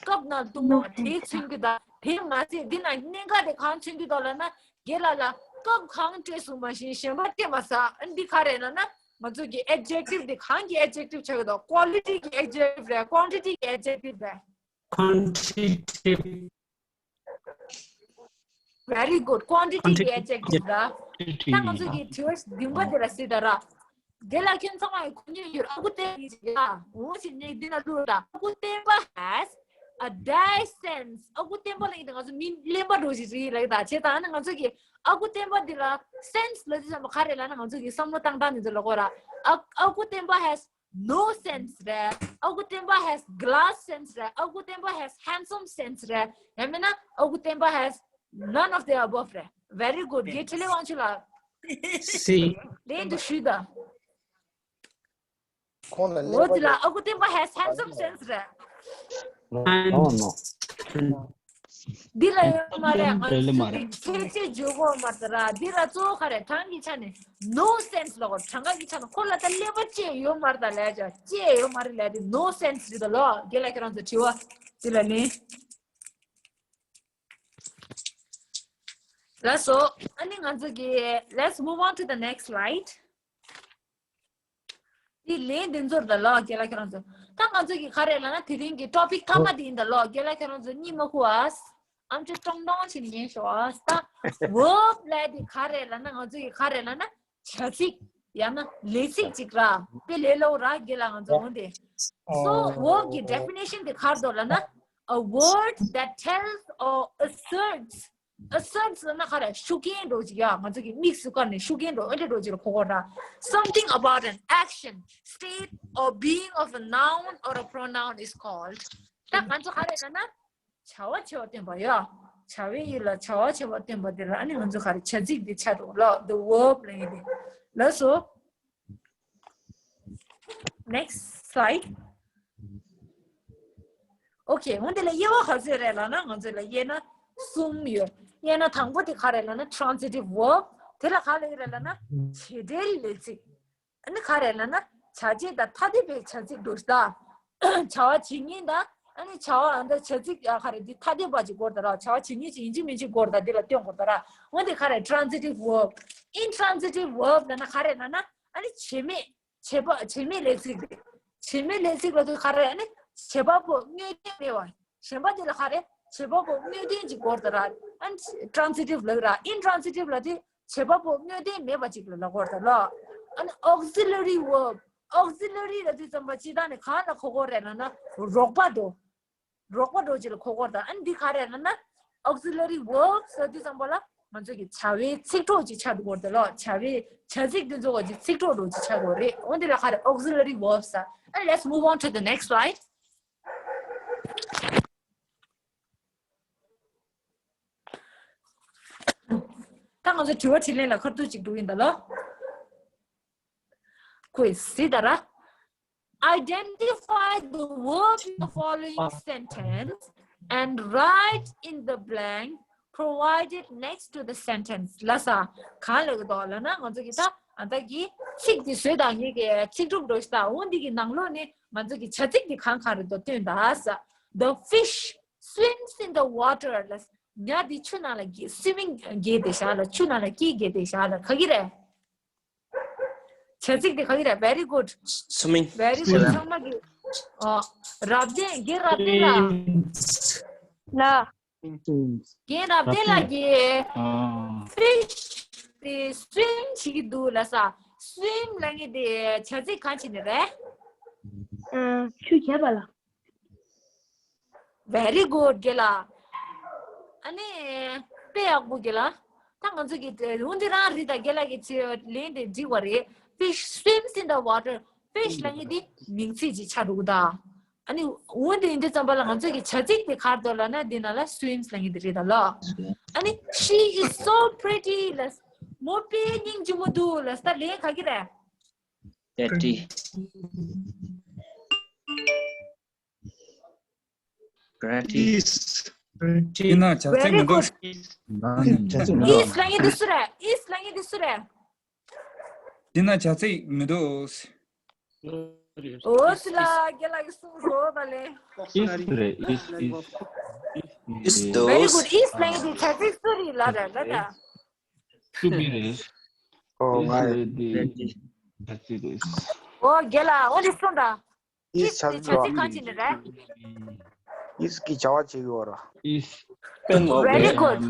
ཀབ་ནང་བཏུང་བ་དེ་མཚོན་གྱི་ད། དེ་མ་ཚད་འདི་ན་གནད་འགག་དེ་གང་མཚོན་གྱི་འདུག་ལབ་ན། རྒན་ལགས་ལ་ཀབ་གང་སྤྲད་སོང་མ་གཞི་གཞན་པ་སྤྲད་མ་ཟ། ཨ་འདི་ག་རེ་ལབ་ན་ང་ཚོ་གི་adjective དེ་གང་གི་adjective ཆགས་ཀྱི་འདུག quality གི་adjective རེད། quantity གི་adjective རེད། Quantitative. Very good. Quantity གི་adjective ར། ད་ང་ཚོ་གི་དྲི་བ་བདུན་པ་དེ་ལ་གཟིགས་དང་ར། དེ་ལ་ཁྱོད་ཚང་མ་གི་གོ་རྒྱུ་ཡོད། ཨ་ཁུ་བསྟན་པ་ཡིན་ཡ། འོ་ཞིག་ནས་འདི་ན་བླུགས་དང་། ཨ་ཁུ་བསྟན་པ་has a dash sense. ཨ་ཁུ་བསྟན་པ་ལ་ཡིན་ད་ང་ཚོ་མི་གླེན་པ་འདྲ་ཞིག་རེད་ལབ་ཀྱི་ད། བྱས་ཙང་ཨ་ནི་ང་ཚོ་གི་ཨ་ཁུ་བསྟན་པ་འདི་ལ་sense ལབ་དུས་ཙམ་པ་ག་རེ་ལབ་ན། ང་ཚོ་གི་བསམ་བློ་བཏང་སྟངས་འདི་ཚོ་ལ་གོ་ར། ཨ་ཨ་ཁུ་བསྟན་པ་has no sense རེད། ཨ་ཁུ་བསྟན་པ་has glass sense རེད། ཨ་ཁུ་བསྟན་པ་has handsome sense རེད། ཡང་མིན་ན་ཨ་ཁུ་བསྟན་པ་has none of the above རེད། Very good. དགེ་འཕྲིན་ལས་དབང་ཕྱུག་ལགས། See. ལན་དུ་ཞུས་དང་། ཁོང་ལ་ལེགས་པ། འོ་དེ་ལ་ཨ་ཁུ་བསྟན་པ་has handsome sense རེད། No, no. འདི་ལ་ཡོད་མ་རེད། ང་ཚོ་གི་ཁྱད་ཆོས་བརྗོད་དགོས་མ་རེད་ར། འདི་ལ་གཙོ་བོ་ག་རེ་གྲངས་ཀྱི་ཆ་ནས་no sense ལ་གོ་གྲངས་ཀ་གི་ཆ་ནས་ཁོ་ལ་ད་ཀླད་པ་ཅིག་ཡོད་མ་རེད་ད་ལབ་ཀྱང་ཅི་ཡོད་མ་རེད་ལབ་དེ་no sense རེད་ད་ལོ། རྒན་ལགས་ཁྱེད་རང་ཚོ་དྲི་བ་འདི་ལ་ལན། ལགས་སོ། ཨ་ནི་ང་ཚོ་གི let's move on to the next slide. དེ་ལན་འདི་ཚོར་ད་ལོ་རྒན་ལགས་ཁྱེད་རང་ཚོ། ད་ང་ཚོ་གི་ག་རེ་ལབ་ན་དེ་རིང་གི་topic མཐའ་མ་དེ་ཡིན་ད་ལོ། རྒན་ལགས་ཁྱེད་རང་ཚོ་གཉིད་མ་ཁུག་ཨ། ཨམ་ཅོག་ཀྲོང་ཀྲོང་བྱས་ནས་ཉན་ཤོག་ཨ། ད་verb ལབ་དེ་ག་རེ་ལབ་ན་ང་ཚོ་གི་ག་རེ་ལབ་ན་བྱ་ཚིག་ཡང་ན་ལས་ཚིག་ཅིག་ར། དཔེ་ལས་སླ་བོ་ར་རྒན་ལགས་ང་ཚོ་འོང་དེ། So verb གི་definition དེ་ག་རེ་འདུག་ལབ་ན། A word that tells or asserts. Asserts ལབ་ན་ག་རེ། ཤུགས་རྐྱེན་འདྲ་ཅིག་ཡ། ང་ཚོ་གི་དམིགས་སུ་བཀར་ནས་ཤུགས་རྐྱེན་འདྲ་ཨེ་འདྲ་འདྲ་ཅིག་ལ་གོ་དགོས་ར། Something about an action, state or being of a noun or a pronoun is called. ད་ང་ཚོ་ག་རེ་ལབ་ན། བྱ་བ་བྱེད་པ་སྟོན་པ་ཡ། བྱ་བའི་ཡུལ་ལ་བྱ་བ་བྱེད་པ་སྟོན་པ་དེ་ལ་ཨ་ནི་ང་ཚོ་ག་རེ། བྱ་ཚིག་འདི་ཆགས་འགྲོ་ལ། the verb ལབ་ཡིན་ཏེ། ལགས་སོ། Next slide. Okay, འོན་ཏེ་ལ་དབྱེ་བ་ག་ཚོད་རེད་ལབ་ན་ང་ཚོ་ལ་དབྱེ་ན་གསུམ་ཡོད། དབྱེ་ན་དང་པོ་དེ་ག་རེ་ལབ་ན་transitive verb. དེ་ལ་ག་ལབ་ཀྱི་རེད་ལབ་ན་བྱེད་འབྲེལ་ལས་ཚིག་ཨ་ནི་ག་རེ་ལབ་ན་བྱ་བྱེད་དང་ཐ་དད་པའི་བྱ་ཚིག་འདྲ་ཞིག་ད། བྱ་བ་བྱེད་མཁན་དང་ཨ་ནི་བྱ་བ་ཨ་ནི་བྱ་ཚིག་ཡ་ག་རེ་འདི་ཐ་དད་པ་ཅིག་དགོས་རེད་ད་ར། བྱ་བ་བྱེད་མཁན་ཅིག་ཡིན་གཅིག་མིན་གཅིག་དགོས་རེད་ད། འདི་ལ་སྟོན་དགོས་རེད་ད་ར། འོན་ཏེ་ག་རེ་transitive verb, intransitive verb ལབ་ན་ག་རེ་ལབ་ན་ཨ་ནི་བྱེད་མེད་བྱེད་པ་བྱེད་མེད་ལས་ཚིག་རེད། བྱེད་མེད་ལས་ཚིག་ལབ་དུས་ག་རེ་ཨ་ནི་བྱེད་པ་པོ་དངོས་བསྟན་མེད་པ། གཞན་པ་དེ་ལ་ག་རེ་བྱེད་པ་པོ་དངོས་བསྟན་ཅིག་དགོས་རེད་ད་ར། ཨ་ནི་transitive ལབ་ར། Intransitive ལབ་དུས་བྱེད་པ་པོ་དངོས་བསྟན་མེད་པ་ཅིག་ལ་ལབ་དགོས་རེད་ད་ལོ། ཨ་ནི་auxiliary verb, auxiliary ལབ་དུས་ཙམ་པ་སྤྱིར་བཏང་ནས་གང་ལ་གོ་དགོས་རེད་ལབ་ན་རོགས་པ་འདྲ། རོགས་པ་འདྲ་ཅིག་ལ་གོ་དགོས་རེད་ད། ཨ་ནི་འདི་ག་རེད་ལབ་ན་auxiliary verb ཟེར་དུས་ཙམ་པ་ལ་ང་ཚོ་གི་བྱ་བའི་ཚིག་གྲོགས་ཅིག་ཆགས་འགྲོ་གི་རེད་ད་ལོ། བྱ་བའི་བྱ་ཚིག་འདི་ཚོ་གི་ཚིག་གྲོགས་འདྲ་ཅིག་ཆགས་དགོས་རེད། འོན་ཏེ་ལ་ག་རེ་auxiliary verbs ཟེར། And let's move on to the next slide. ད་ང་ཚོ་དྲི་བ་དྲིས་ལན་ལ་ཁ་ཐུག་ཅིག་འགྲོ་ཡིན་ད་ལོ། ཁོས་ཟེར་ད་ར། Identify the verb in the following sentence and write in the blank provided next to the sentence. ལ་ས་གང་ལ་གི་དོག་ལ་ན་ང་ཚོ་གི་ད་ཨ་ད་གི་ཚིག་འདི་བཟོས་དང་ངེད་ཀྱི་ཚིག་གྲུབ་འགྲོ་ཞིག་ད། འོ་འདི་གི་ནང་ལོགས་ནས་ང་ཚོ་གི་བྱ་ཚིག་འདི་གང་གང་རེད་དོ་སྟོན་ད་ས། The fish swims in the water. ལ་ཉ་འདི་ཆུ་ནང་ལ་གི་swimming གི་དེ་ཤ་ལ། ཆུ་ནང་ལ་སྐྱིད་གི་དེ་ཤ་ལ་ག་གི་རེད། བྱ་ཚིག་དེ་ག་གི་རེད། Very good. Swimming. Very good. ཚང་མ་གི་ཨ་རབ་བརྟན་རྒན་རབ་བརྟན་ལགས། ལ། རྒན་རབ་བརྟན་ལགས་ཀྱིས་ཨ་fish དེ་swim བྱེད་ཀྱི་འདུག་ལ་ས། Swim ལབ་མཁན་དེ་བྱ་ཚིག་གང་བྱེད་ནི་རེད། ཨ་ཆུ་རྒྱབ་པ་ལ། Very good རྒན་ལགས། ཨ་ནི་དཔེ་ཡག་པོ་རྒན་ལགས། ད་ང་ཚོ་གི་འོ་འདི་རང་རེད་ད། རྒན་ལགས་ཀྱི་ཚེ་ལན་དེ་འགྲིག་པ་རེད། Fish swims in the water. Fish ལབ་མཁན་དེ་མིང་ཚིག་ཅིག་ཆགས་འགྲོ་གི་ད། ཨ་ནི་འོན་ཏེ་ཡིན་དུས་ཙམ་པ་ལ་ང་ཚོ་གི་བྱ་ཚིག་དེ་ག་རེ་འདུག་ལབ་ན། འདི་ནང་ལ་སུའིམས་ལབ་མཁན་དེ་རེད་ད་ལོ། ཨ་ནི་she is so pretty ལབ། མོ་དཔེ་སྙིང་རྗེ་མོ་འདུག་ལབ་ས་ལན་ག་གི་རེད། Pretty. Pretty. Is. དེ་ན་བྱ་ཚིག་མི་འདུག་ནང་ནས་བྱ་ཚིག་མི་འདུག is ལབ་མཁན་དེ་སུ་རེད། is ལབ་མཁན་དེ་སུ་རེད། དེ་ན་བྱ་ཚིག་མི་འདུག་འོ་སི་ལ་རྒན་ལགས་ཀྱིས་གསུངས་སོང་ད་ལེ། is རེད། is is Is very those. Good. Is ལབ་མཁན་དེ་བྱ་ཚིག་སུ་རེད་ལབ་རེད་ལབ་ད། to be རེད། ཨོ་ང་དེ་བྱ་ཚིག་རེད། འོ་རྒན་ལགས་འོ་དེ་གསུངས་ད། ཨིས་is ཆགས་དེ་འགྲོ། བྱ་ཚིག་གང་ཅི་ནས་རེད། ཨིས་ཀྱི་བྱ་བ་བྱེད་ཀྱི་ཡོད་ར། is Spend more Very bread. Good.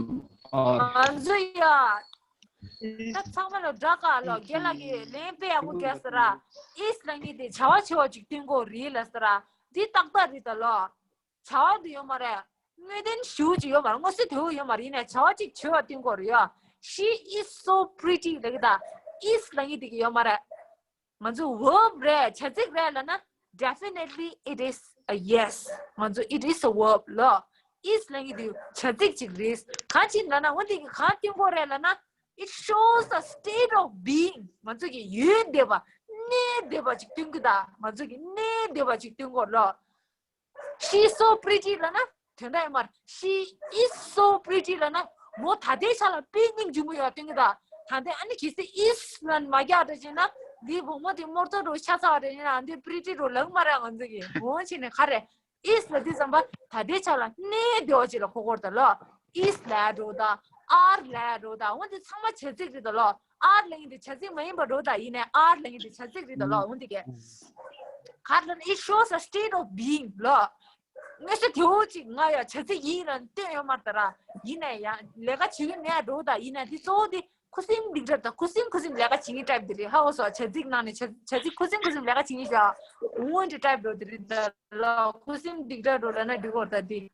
are ང་ཚོ་ཡ། ད་ཚང་མ་ལ་སྒྲ་ག་ལ་རྒན་ལགས་ཀྱིས་ལན་དཔེ་ཡག་པོ་བརྒྱབ་ཟེར་ར། is ལབ་མཁན་དེ་བྱ་བ་བྱེད་པ་ཅིག་སྟོན་གྱི་ཡོད་རེད་ལབ་ཟེར་ར། འདི་ཏག་ཏག་རེད་ད་ལོ། བྱ་བ་དེ་ཡོད་མ་རེད། དངོས་བདེན་ཞུ་ཅིག་ཡོད་མ་རེད། མངོན་གསལ་དོད་པོ་ཡོད་མ་རེད། ཡིན་ནའི་བྱ་བ་ཅིག་བྱེད་པ་སྟོན་གྱི་ཡོད་རེད་ཡ། She is so pretty ལབ་ཀྱི་ད། is ལབ་མཁན་དེ་གི་ཡོད་མ་རེད། ང་ཚོ་verb རེད་བྱ་ཚིག་རེད་ལབ་ན། Definitely it is a yes. ང་ཚོ་it is a verb ལོ། is ལབ་མཁན་དེ་བྱ་ཚིག་ཅིག་རེད། གང་ཅི་ལབ་ན་འོ་དེ་གི་གང་སྟོན་གྱི་ཡོད་རེད་ལབ་ན། It shows a state of being. ང་ཚོ་གི་ཡོད་བསྡད་པ། གནས་བསྡད་པ་ཅིག་སྟོན་གྱི་ད། ང་ཚོ་གི་གནས་བསྡད་པ་ཅིག་སྟོན་གྱི་ཡོད་ལོ། She is so pretty ལབ་ན་དོན་དག་ཡོད་མ་རེད། She is so pretty ལབ་ན་མོ་ད་ལྟའི་ཆ་ལ་དཔེ་སྙིང་རྗེ་མོ་ཡོད་སྟོན་གྱི་ད། ད་ལྟའི་ཨ་ནི་གལ་སྲིད་is ལབ་མ་རྒྱག་འདྲ་བྱས་ན་འདི་བུ་མོ་དེ་དམོད་བཙོ་འདྲ་ཆགས་ཚར་བ་རེད། ཡིན་ནའང་འདི་pretty འདྲ་ལབ་མ་རེད། ང་ཚོ་གི་འོ་བྱས་ནས་ག་རེ། is ལབ་དུས་ཙམ་པ་ད་ལྟའི་ཆ་ལ་གནས་བསྡད་པ་ཅིག་ལ་གོ་གི་ཡོད་རེད་ད་ལོ། is ལབ་འགྲོ་ད། are ལབ་འགྲོ་ད། འོ་འདི་ཚང་མ་བྱ་ཚིག་རེད་ད་ལོ། are ལབ་མཁན་དེ་བྱ་ཚིག་མ་ཡིན་པ་འགྲོ་ད། ཡིན་ནའི་are ལབ་མཁན་དེ་བྱ་ཚིག་རེད་ད་ལོ། འོ་འདི་གས། ག་རེ་ལབ་ན། It shows a state of being ལོ། མངོན་གསལ་དོད་པོ་ཅིག་ང་ཡ་བྱ་ཚིག་ཡིན་ལབ་སྟོན་ཡོད་མ་རེད་ད་ར། ཡིན་ནའི་ཡང་ལས་ཀ་བྱེད་ཀྱི་མེད་འགྲོ་ད། ཡིན་ནའི་འདི་གཙོ་བོ་དེ་ཁུ་སིམ་སྒྲིག་གྲབས་དང་ཁུ་སིམ་ཁུ་སིམ་ལས་ཀ་བྱེད་མཁན་type དེ་རེད། ཧ་གོ་སོང་། བྱ་ཚིག་ནང་ནས་བྱ་བྱ་ཚིག་ཁུ་སིམ་ཁུ་སིམ་ལས་ཀ་བྱེད་མཁན་ཞིག་འོ་འདི་type འགྲོ་དེ་རེད་ད་ལོ། ཁུ་སིམ་སྒྲིག་གྲབས་འགྲོ་ལབ་ན་འགྲིག་གི་ཡོད་རེད་ད་དེ།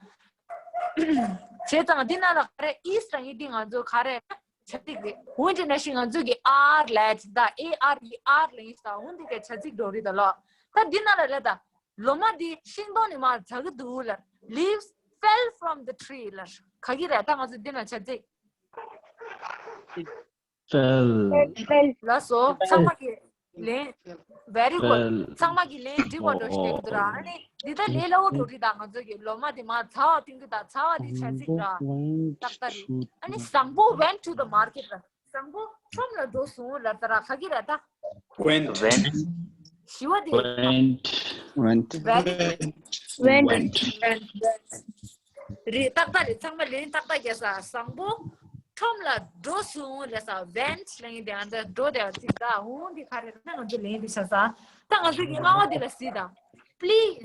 བྱས་ཙང་འདི་ནང་ལ་ག་རེ་is ལབ་མཁན་འདི་ང་ཚོ་ག་རེ་བྱ་ཚིག་རེད། འོ་འདི་ནང་བཞིན་ང་ཚོ་གི་are ལབ་ཡ་ཅིག་ད། A R E are ལབ་མཁན་ཞིག་ད། འོ་འདི་གའི་བྱ་ཚིག་འགྲོ་རེད་ད་ལོ། ད་འདི་ནང་ལ་ལབ་ད། ལོ་མ་འདི་ཤིང་སྡོང་ནས་མར་འཛེགས་ཀྱི་འདུག་ལབ། Leaves fell from the tree ལབ། ག་གི་རེད། ད་ང་ཚོ་འདི་ནང་བྱ་ཚིག fell ལགས་སོ། ཚང་མ་གི་ལན། Very good. fell ཚང་མ་གི་ལན་འགྲིག་པ་འགྲོ་ཞིག་འདུག་ར། ཨ་ནི་འདི་ལྟར་ལས་སླ་པོ་འགྲོ་རེད་ད། ང་ཚོ་གི་ལོ་མ་དེ་མར་འཛེགས་པ་སྟོན་གྱི་ད། འཛེགས་པ་དེ་བྱ་ཚིག་ར། ཏག་ཏག་རེད། ཨ་ནི་བཟང་པོ་went to the market ར། བཟང་པོ་ཁྲོམ་ལ་འགྲོ་སོང་ལབ་ད་ར། ག་གི་རེད་ད། Went. Went. ཞི་བ་དེ། went went Very went went རེད། ཏག་ཏག་རེད། ཚང་མ་ལན་ཏག་ཏག་རྒྱག་ས། བཟང་པོ་ཁྲོམ་ལ་འགྲོ་སོང་ལབ་ས། went ལབ་མཁན་དེ་ཨ་འདྲ་འགྲོ་དེ་ཅིག་ད། འོ་འདི་ག་རེ་ན་ང་ཚོ་ལན་འདི་བྱ་ས། ད་ང་ཚོ་གི་ལྔ་པ་འདི་ལ་གཟིགས་དང་། Please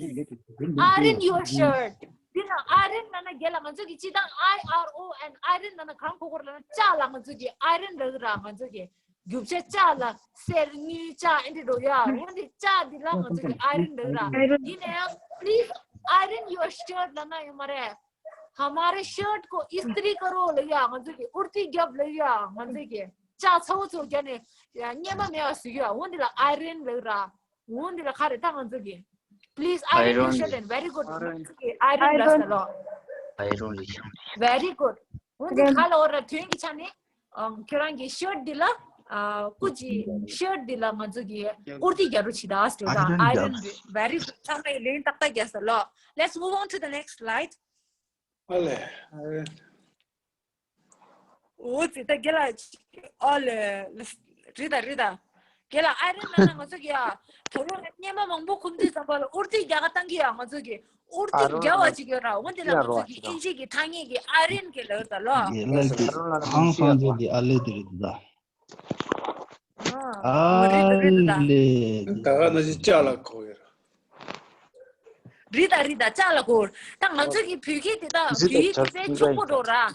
iron your shirt. འདི་ན་iron ལབ་ན་རྒན་ལགས་ང་ཚོ་གི་སྤྱིར་བཏང་I R O N iron ལབ་ན་གང་གོ་གོ་ལབ་ན་ལྕགས་ལ་ང་ཚོ་གི་iron ལབ་ར། ང་ཚོ་གི་རྒྱུ་ཆ་ལྕགས་ལ་གསེར་དངུལ་ལྕགས་ཨེ་འདྲ་འགྲོ་ཡ། འོ་འདི་ལྕགས་འདི་ལ་ང་ཚོ་གི་iron ལབ་ར། ཡིན་ན་ཡང་please iron your shirt ལབ་ན་ཡོད་མ་རེད། हमारे शर्ट को इस्त्री करो ལབ་ཡ། ང་ཚོ་གི་ཨུར་ཏི་རྒྱབ་ལབ་ཡ། ང་ཚོ་གི་ལྕགས་ཚ་པོ་ཚོ་རྒྱབ་ནས་སྙེ་མ་མེད་པ་བཟོ་ཡ། འོ་འདི་ལ་iron ལབ་ར། འོ་འདི་ལ་ག་རེ་ད་ང་ཚོ་གི Please iron your Iron. shirt and very good. ང་ཚོ་གི་iron ལབ་ས་ལོ། Iron ལ་ཤང་། Very good. འོ་འདི་ག་ལ་འོ་ར་དོན་གྱི་ཆ་ནས་ཨ་ཁྱོད་རང་གི་shirt འདི་ལ་ཨ་སྐུ་མཁྱེན། shirt འདི་ལ་ང་ཚོ་གི་ཨུར་ཏི་རྒྱག་རོགས་བྱེད་ད་ཟེར་ད། iron རེད། Very good. ཚང་མས་ལན་ཏག་ཏག་རྒྱག་ས་ལོ། Let's move on to the next slide. ཨ་ལེ། འོ་ཙི་ད་རྒན་ལགས། ཨ་ལེ། རེད་ད་རེད་ད། རྒན་ལགས་iron ལབ་ན་ང་ཚོ་གི་ཡ། དོ་རོང་ལ་སྙེ་མ་མང་པོ་ཁུམ་དུས་ཙམ་པ་ལ་ཨུར་ཏི་རྒྱག་ག་བཏང་གི་ཡ། ང་ཚོ་གི་ཨུར་ཏི་རྒྱག་པ་ཅིག་ཡོད་ར། འོ་འདི་ལ་ང་ཚོ་གི་ཨིན་ཇི་གི་ཐ་སྙད་ཀྱི་iron གི་ལབ་ད་ལོ། རྒན་ལགས་ཀྱི་ཧང་སང་ཚོ་གི་ཨ་ལེ་དེ་རེད་ད། ཨ་རེད་ད་རེད་ད། ལེ་དེ། ད་ག་ན་ཅི་ལྕགས་ལ་གོ་ཡོད་ར། རེད་ད་རེད་ད། ལྕགས་ལ་གོ། ད་ང་ཚོ་གི་བོད་སྐད་དེ་ད་བོད་ཡིག་དེ་དཔེ་ཕྱུག་པོ་འགྲོ་ར།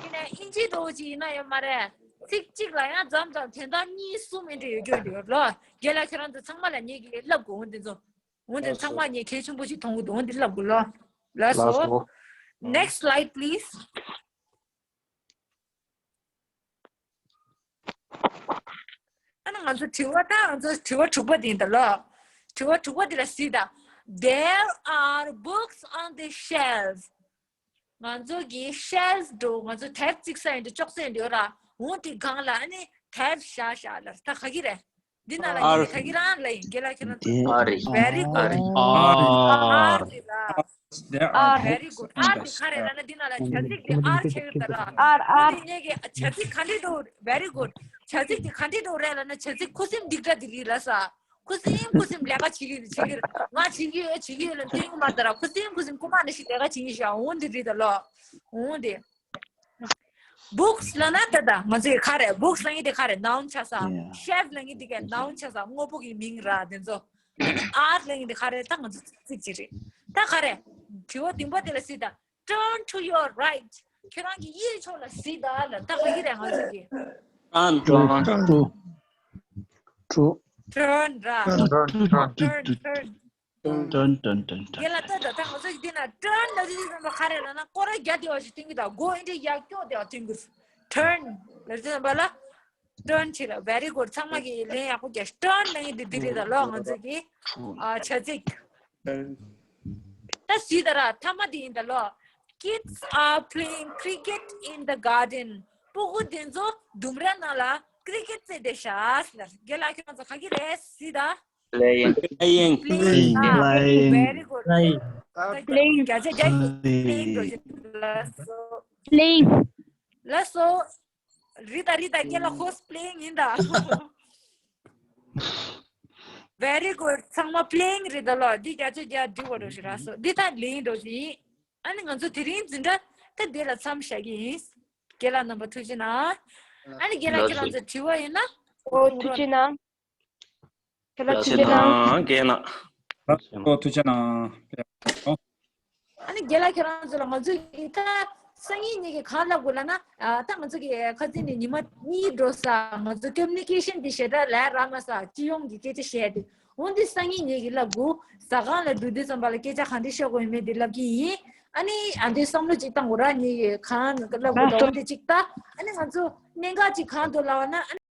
ཡིན་ནའི་ཨིན་ཇི་འདྲ་བོ་ཅིག་ཡིན་ན་ཡོད་མ་རེད། ཚིག་གཅིག་ལ་ཡང་མཚམས་མཚམས་དོན་དག་གཉིས་གསུམ་ཨེ་འདྲ་ཡོད་རྒྱུ་འདུག་ལོ། རྒན་ལགས་ཁྱེད་རང་ཚོ་ཚང་མ་ལ་ངེད་ཀྱིས་བསླབ་དགོས། འོ་འདི་ཚོ། འོ་འདི་ཚང་མ་ངས་གལ་ཆེན་པོ་ཞིག་མཐོང་གི་འདུག་འོ་འདི་བསླབ་དགོས་ལོ། ལགས་སོ། Next slide please. ཨ་ནི་ང་ཚོ་དྲི་བ་ད་ང་ཚོ་དྲི་བ་དྲུག་པ་འདི་ཡིན་ད་ལོ། དྲི་བ་དྲུག་པ་འདི་ལ་གཟིགས་དང་། There are books on the shelf. ང་ཚོ་གི་shelf འགྲོ། ང་ཚོ་དེབ་བརྩིགས་ས་ཡིན་འགྲོ། ཅོག་ཙེ་འགྲོ་ར། འོང་དེ་སྒང་ལ་ཨ་ནི་དེབ་བཞག་བཞག་ལ། ད་ག་གི་རེད། འདི་ན་ལ་ཨར། ངས་ག་གི་རང་ལ་ཡིན། རྒན་ལགས་ཁྱེད་རང་། ཨར་རེད། Very good. ཨར་རེད། ཨར་རེད་ལ། There are very good. ཨར་དེ་ག་རེ་ལབ་ན་འདི་ན་ལ་བྱ་ཚིག་དེ་ཨར་ཆགས་ཡོད་ད་ར། ཨར། ཨར། འདི་ངས་གི་བྱ་ཚིག་ག་འདྲ་འགྲོ། Very good. བྱ་ཚིག་དེ་ག་འདྲ་འགྲོ་རེད་ལབ་ན། བྱ་ཚིག་ཁུ་སིམ་འདི་འདྲ་འདི་རེད་ལ་ས། ཁུ་སིམ་ཁུ་སིམ་ལས་ཀ་བྱེད་ཀྱི་བྱེད་ཀྱི་རེད། ང་བྱེད་ཀྱི་ཡོད་བྱེད་ཀྱི་ཡོད་ལ་སྟོན་གྱི་མ་ད་ར། ཁུ་སིམ་ཁུ་སིམ་རྐུན་མ་ནང་བཞིན་ལས་ཀ་བྱེད་ཀྱི་ཤག་འོང་དེ་རེད་ད་ལོ། འོང་དེ། Books ལབ་ན་ད་ད་ང་ཚོས་ག་རེ། Books ལབ་མཁན་དེ་ག་རེ། Noun ཆགས་ས། Yeah. Shelf ལབ་མཁན་དེ་ག་Noun ཆགས་ས། དངོས་པོ་གི་མིང་ར་དེ་ཚོ། ཨར་ལབ་མཁན་དེ་ག་རེ། ད་ང་ཚོ་ཚིག་ཅིག་རེད། ད་ག་རེ། དྲི་བ་བདུན་པ་དེ་ལ་གཟིགས་དང་། Turn to your right. ཁྱོད་རང་གི་གཡས་ཕྱོགས་ལ་གཟིགས་དང་ལ། ད་ག་གི་རེད། ང་ཚོ་གི Turn, turn. True. True. Turn ར། Turn, turn. Turn, turn. Turn, turn, turn, turn. རྒན་ལགས་ད་ད་ད་ང་ཚོ་གི་འདི་ན་turn ལབ་དུས་ཙམ་པ་ག་རེ་ལབ་ན། སྐོར་ར་རྒྱག་བདེ་བ་ཞིག་སྟོན་གྱི་དང་། སྒོ་འདི་འདྲ་ཡར་སྐྱོར་བདེ་བ་སྟོན་གྱི། Turn ལབ་དུས་ཙམ་པ་ལ་turn བྱེད་ར། Very good. ཚང་མ་གི་ལན་ཡག་པོ་རྒྱག Turn ལབ་མཁན་འདི་འདི་རེད་ད་ལོ། ང་ཚོ་གི་ཨ་བྱ་ཚིག་ད་གཟིགས་དང་ར། མཐའ་མ་འདི་ཡིན་ད་ལོ། Kids are playing cricket in the garden. སྤུ་གུ་དེ་ཚོ་ལྡུམ་ར་ནང་ལ་cricket རྩེད་བསྡད་ཤག་ལ། རྒན་ལགས་ཁྱོད་ཚོ་ག་གི་རེད། གཟིགས་དང་། Playing. Playing. Playing. Ah, playing. Very good. Playing. Playing. བརྒྱ་ཆ་བརྒྱ་ཡིན། Playing འགྲོ་བཞིན། ལགས་སོ། Playing. ལགས་སོ། རི་དྭགས་རི་དྭགས་རྒན་ལགས་ཁོ་playing ཡིན་ད། Very good. ཚང་མ་playing རེད་ད་ལོ། འདི་བརྒྱ་ཆ་བརྒྱ་འགྲིག་པ་འགྲོ་བཞིན། ལགས་སོ། འདི་ད་ལན་འགྲོ་བཞིན་ཡིན། ཨ་ནི་ང་ཚོ་དེ་རིང་འཛིན་གྲྭ་ད་འདི་ལ་མཚམས་བཞག་གི་ཡིན། རྒན་ལགས་རྣམ་པ་ཐུགས་རྗེ་གནང་། ཨ་ནི་རྒན་ལགས་ལགས་སོ། ཁྱེད་རང་ཚོ་དྲི་བ་ཡོད་ན། ཨོ་ཐུགས་རྗེ་གནང་། ཁྱེད་ལ་ཐུགས་རྗེ་གནང་། རྒན་ལགས། ཨོ་ཐུགས་རྗེ་གནང་། ཨ་ནི་རྒན་ལགས་ཁྱེད་རང་ཚོ་ལ་ང་ཚོ་གི་ད་སང་ཉིན་ཉིན་གྱི་གང་ལབ་དགོས་ལབ་ན། ཨ་ད་ང་ཚོ་གི་ཁ་སང་ནས་ཉི་མ་གཉིས་འགྲོ་ས་ང་ཚོ་communication དེ་ཞེ་དྲག་ལས་རག་མ་ས། སྤྱི་ཡོངས་ཀྱི་སྐད་ཆ་བཤད་དེ། འོན་ཏེ་སང་ཉིན་ཉིན་གྱི་ལབ་དགོས། ཟ་ཁང་ལ་འགྲོ་དུས་ཙམ་པ་ལ་སྐད་ཆ་གང་འདྲ་བཤད་དགོས་ཡོད་མེད་དེ་ལབ་ཀྱི་ཡིན། ཨ་ནི་ཨ་འདི་བསམ་བློ་ཅིག་བཏང་དགོས་ར། ཉིན་གྱི་གང་ལབ་དགོས་ལ། འོན་ཏེ་ཅིག་ད་ཨ་ནི་ང་ཚོ་གནད་འགག་ཅིག་གང་འདུག་ལབ་ན། ཨ་ནི།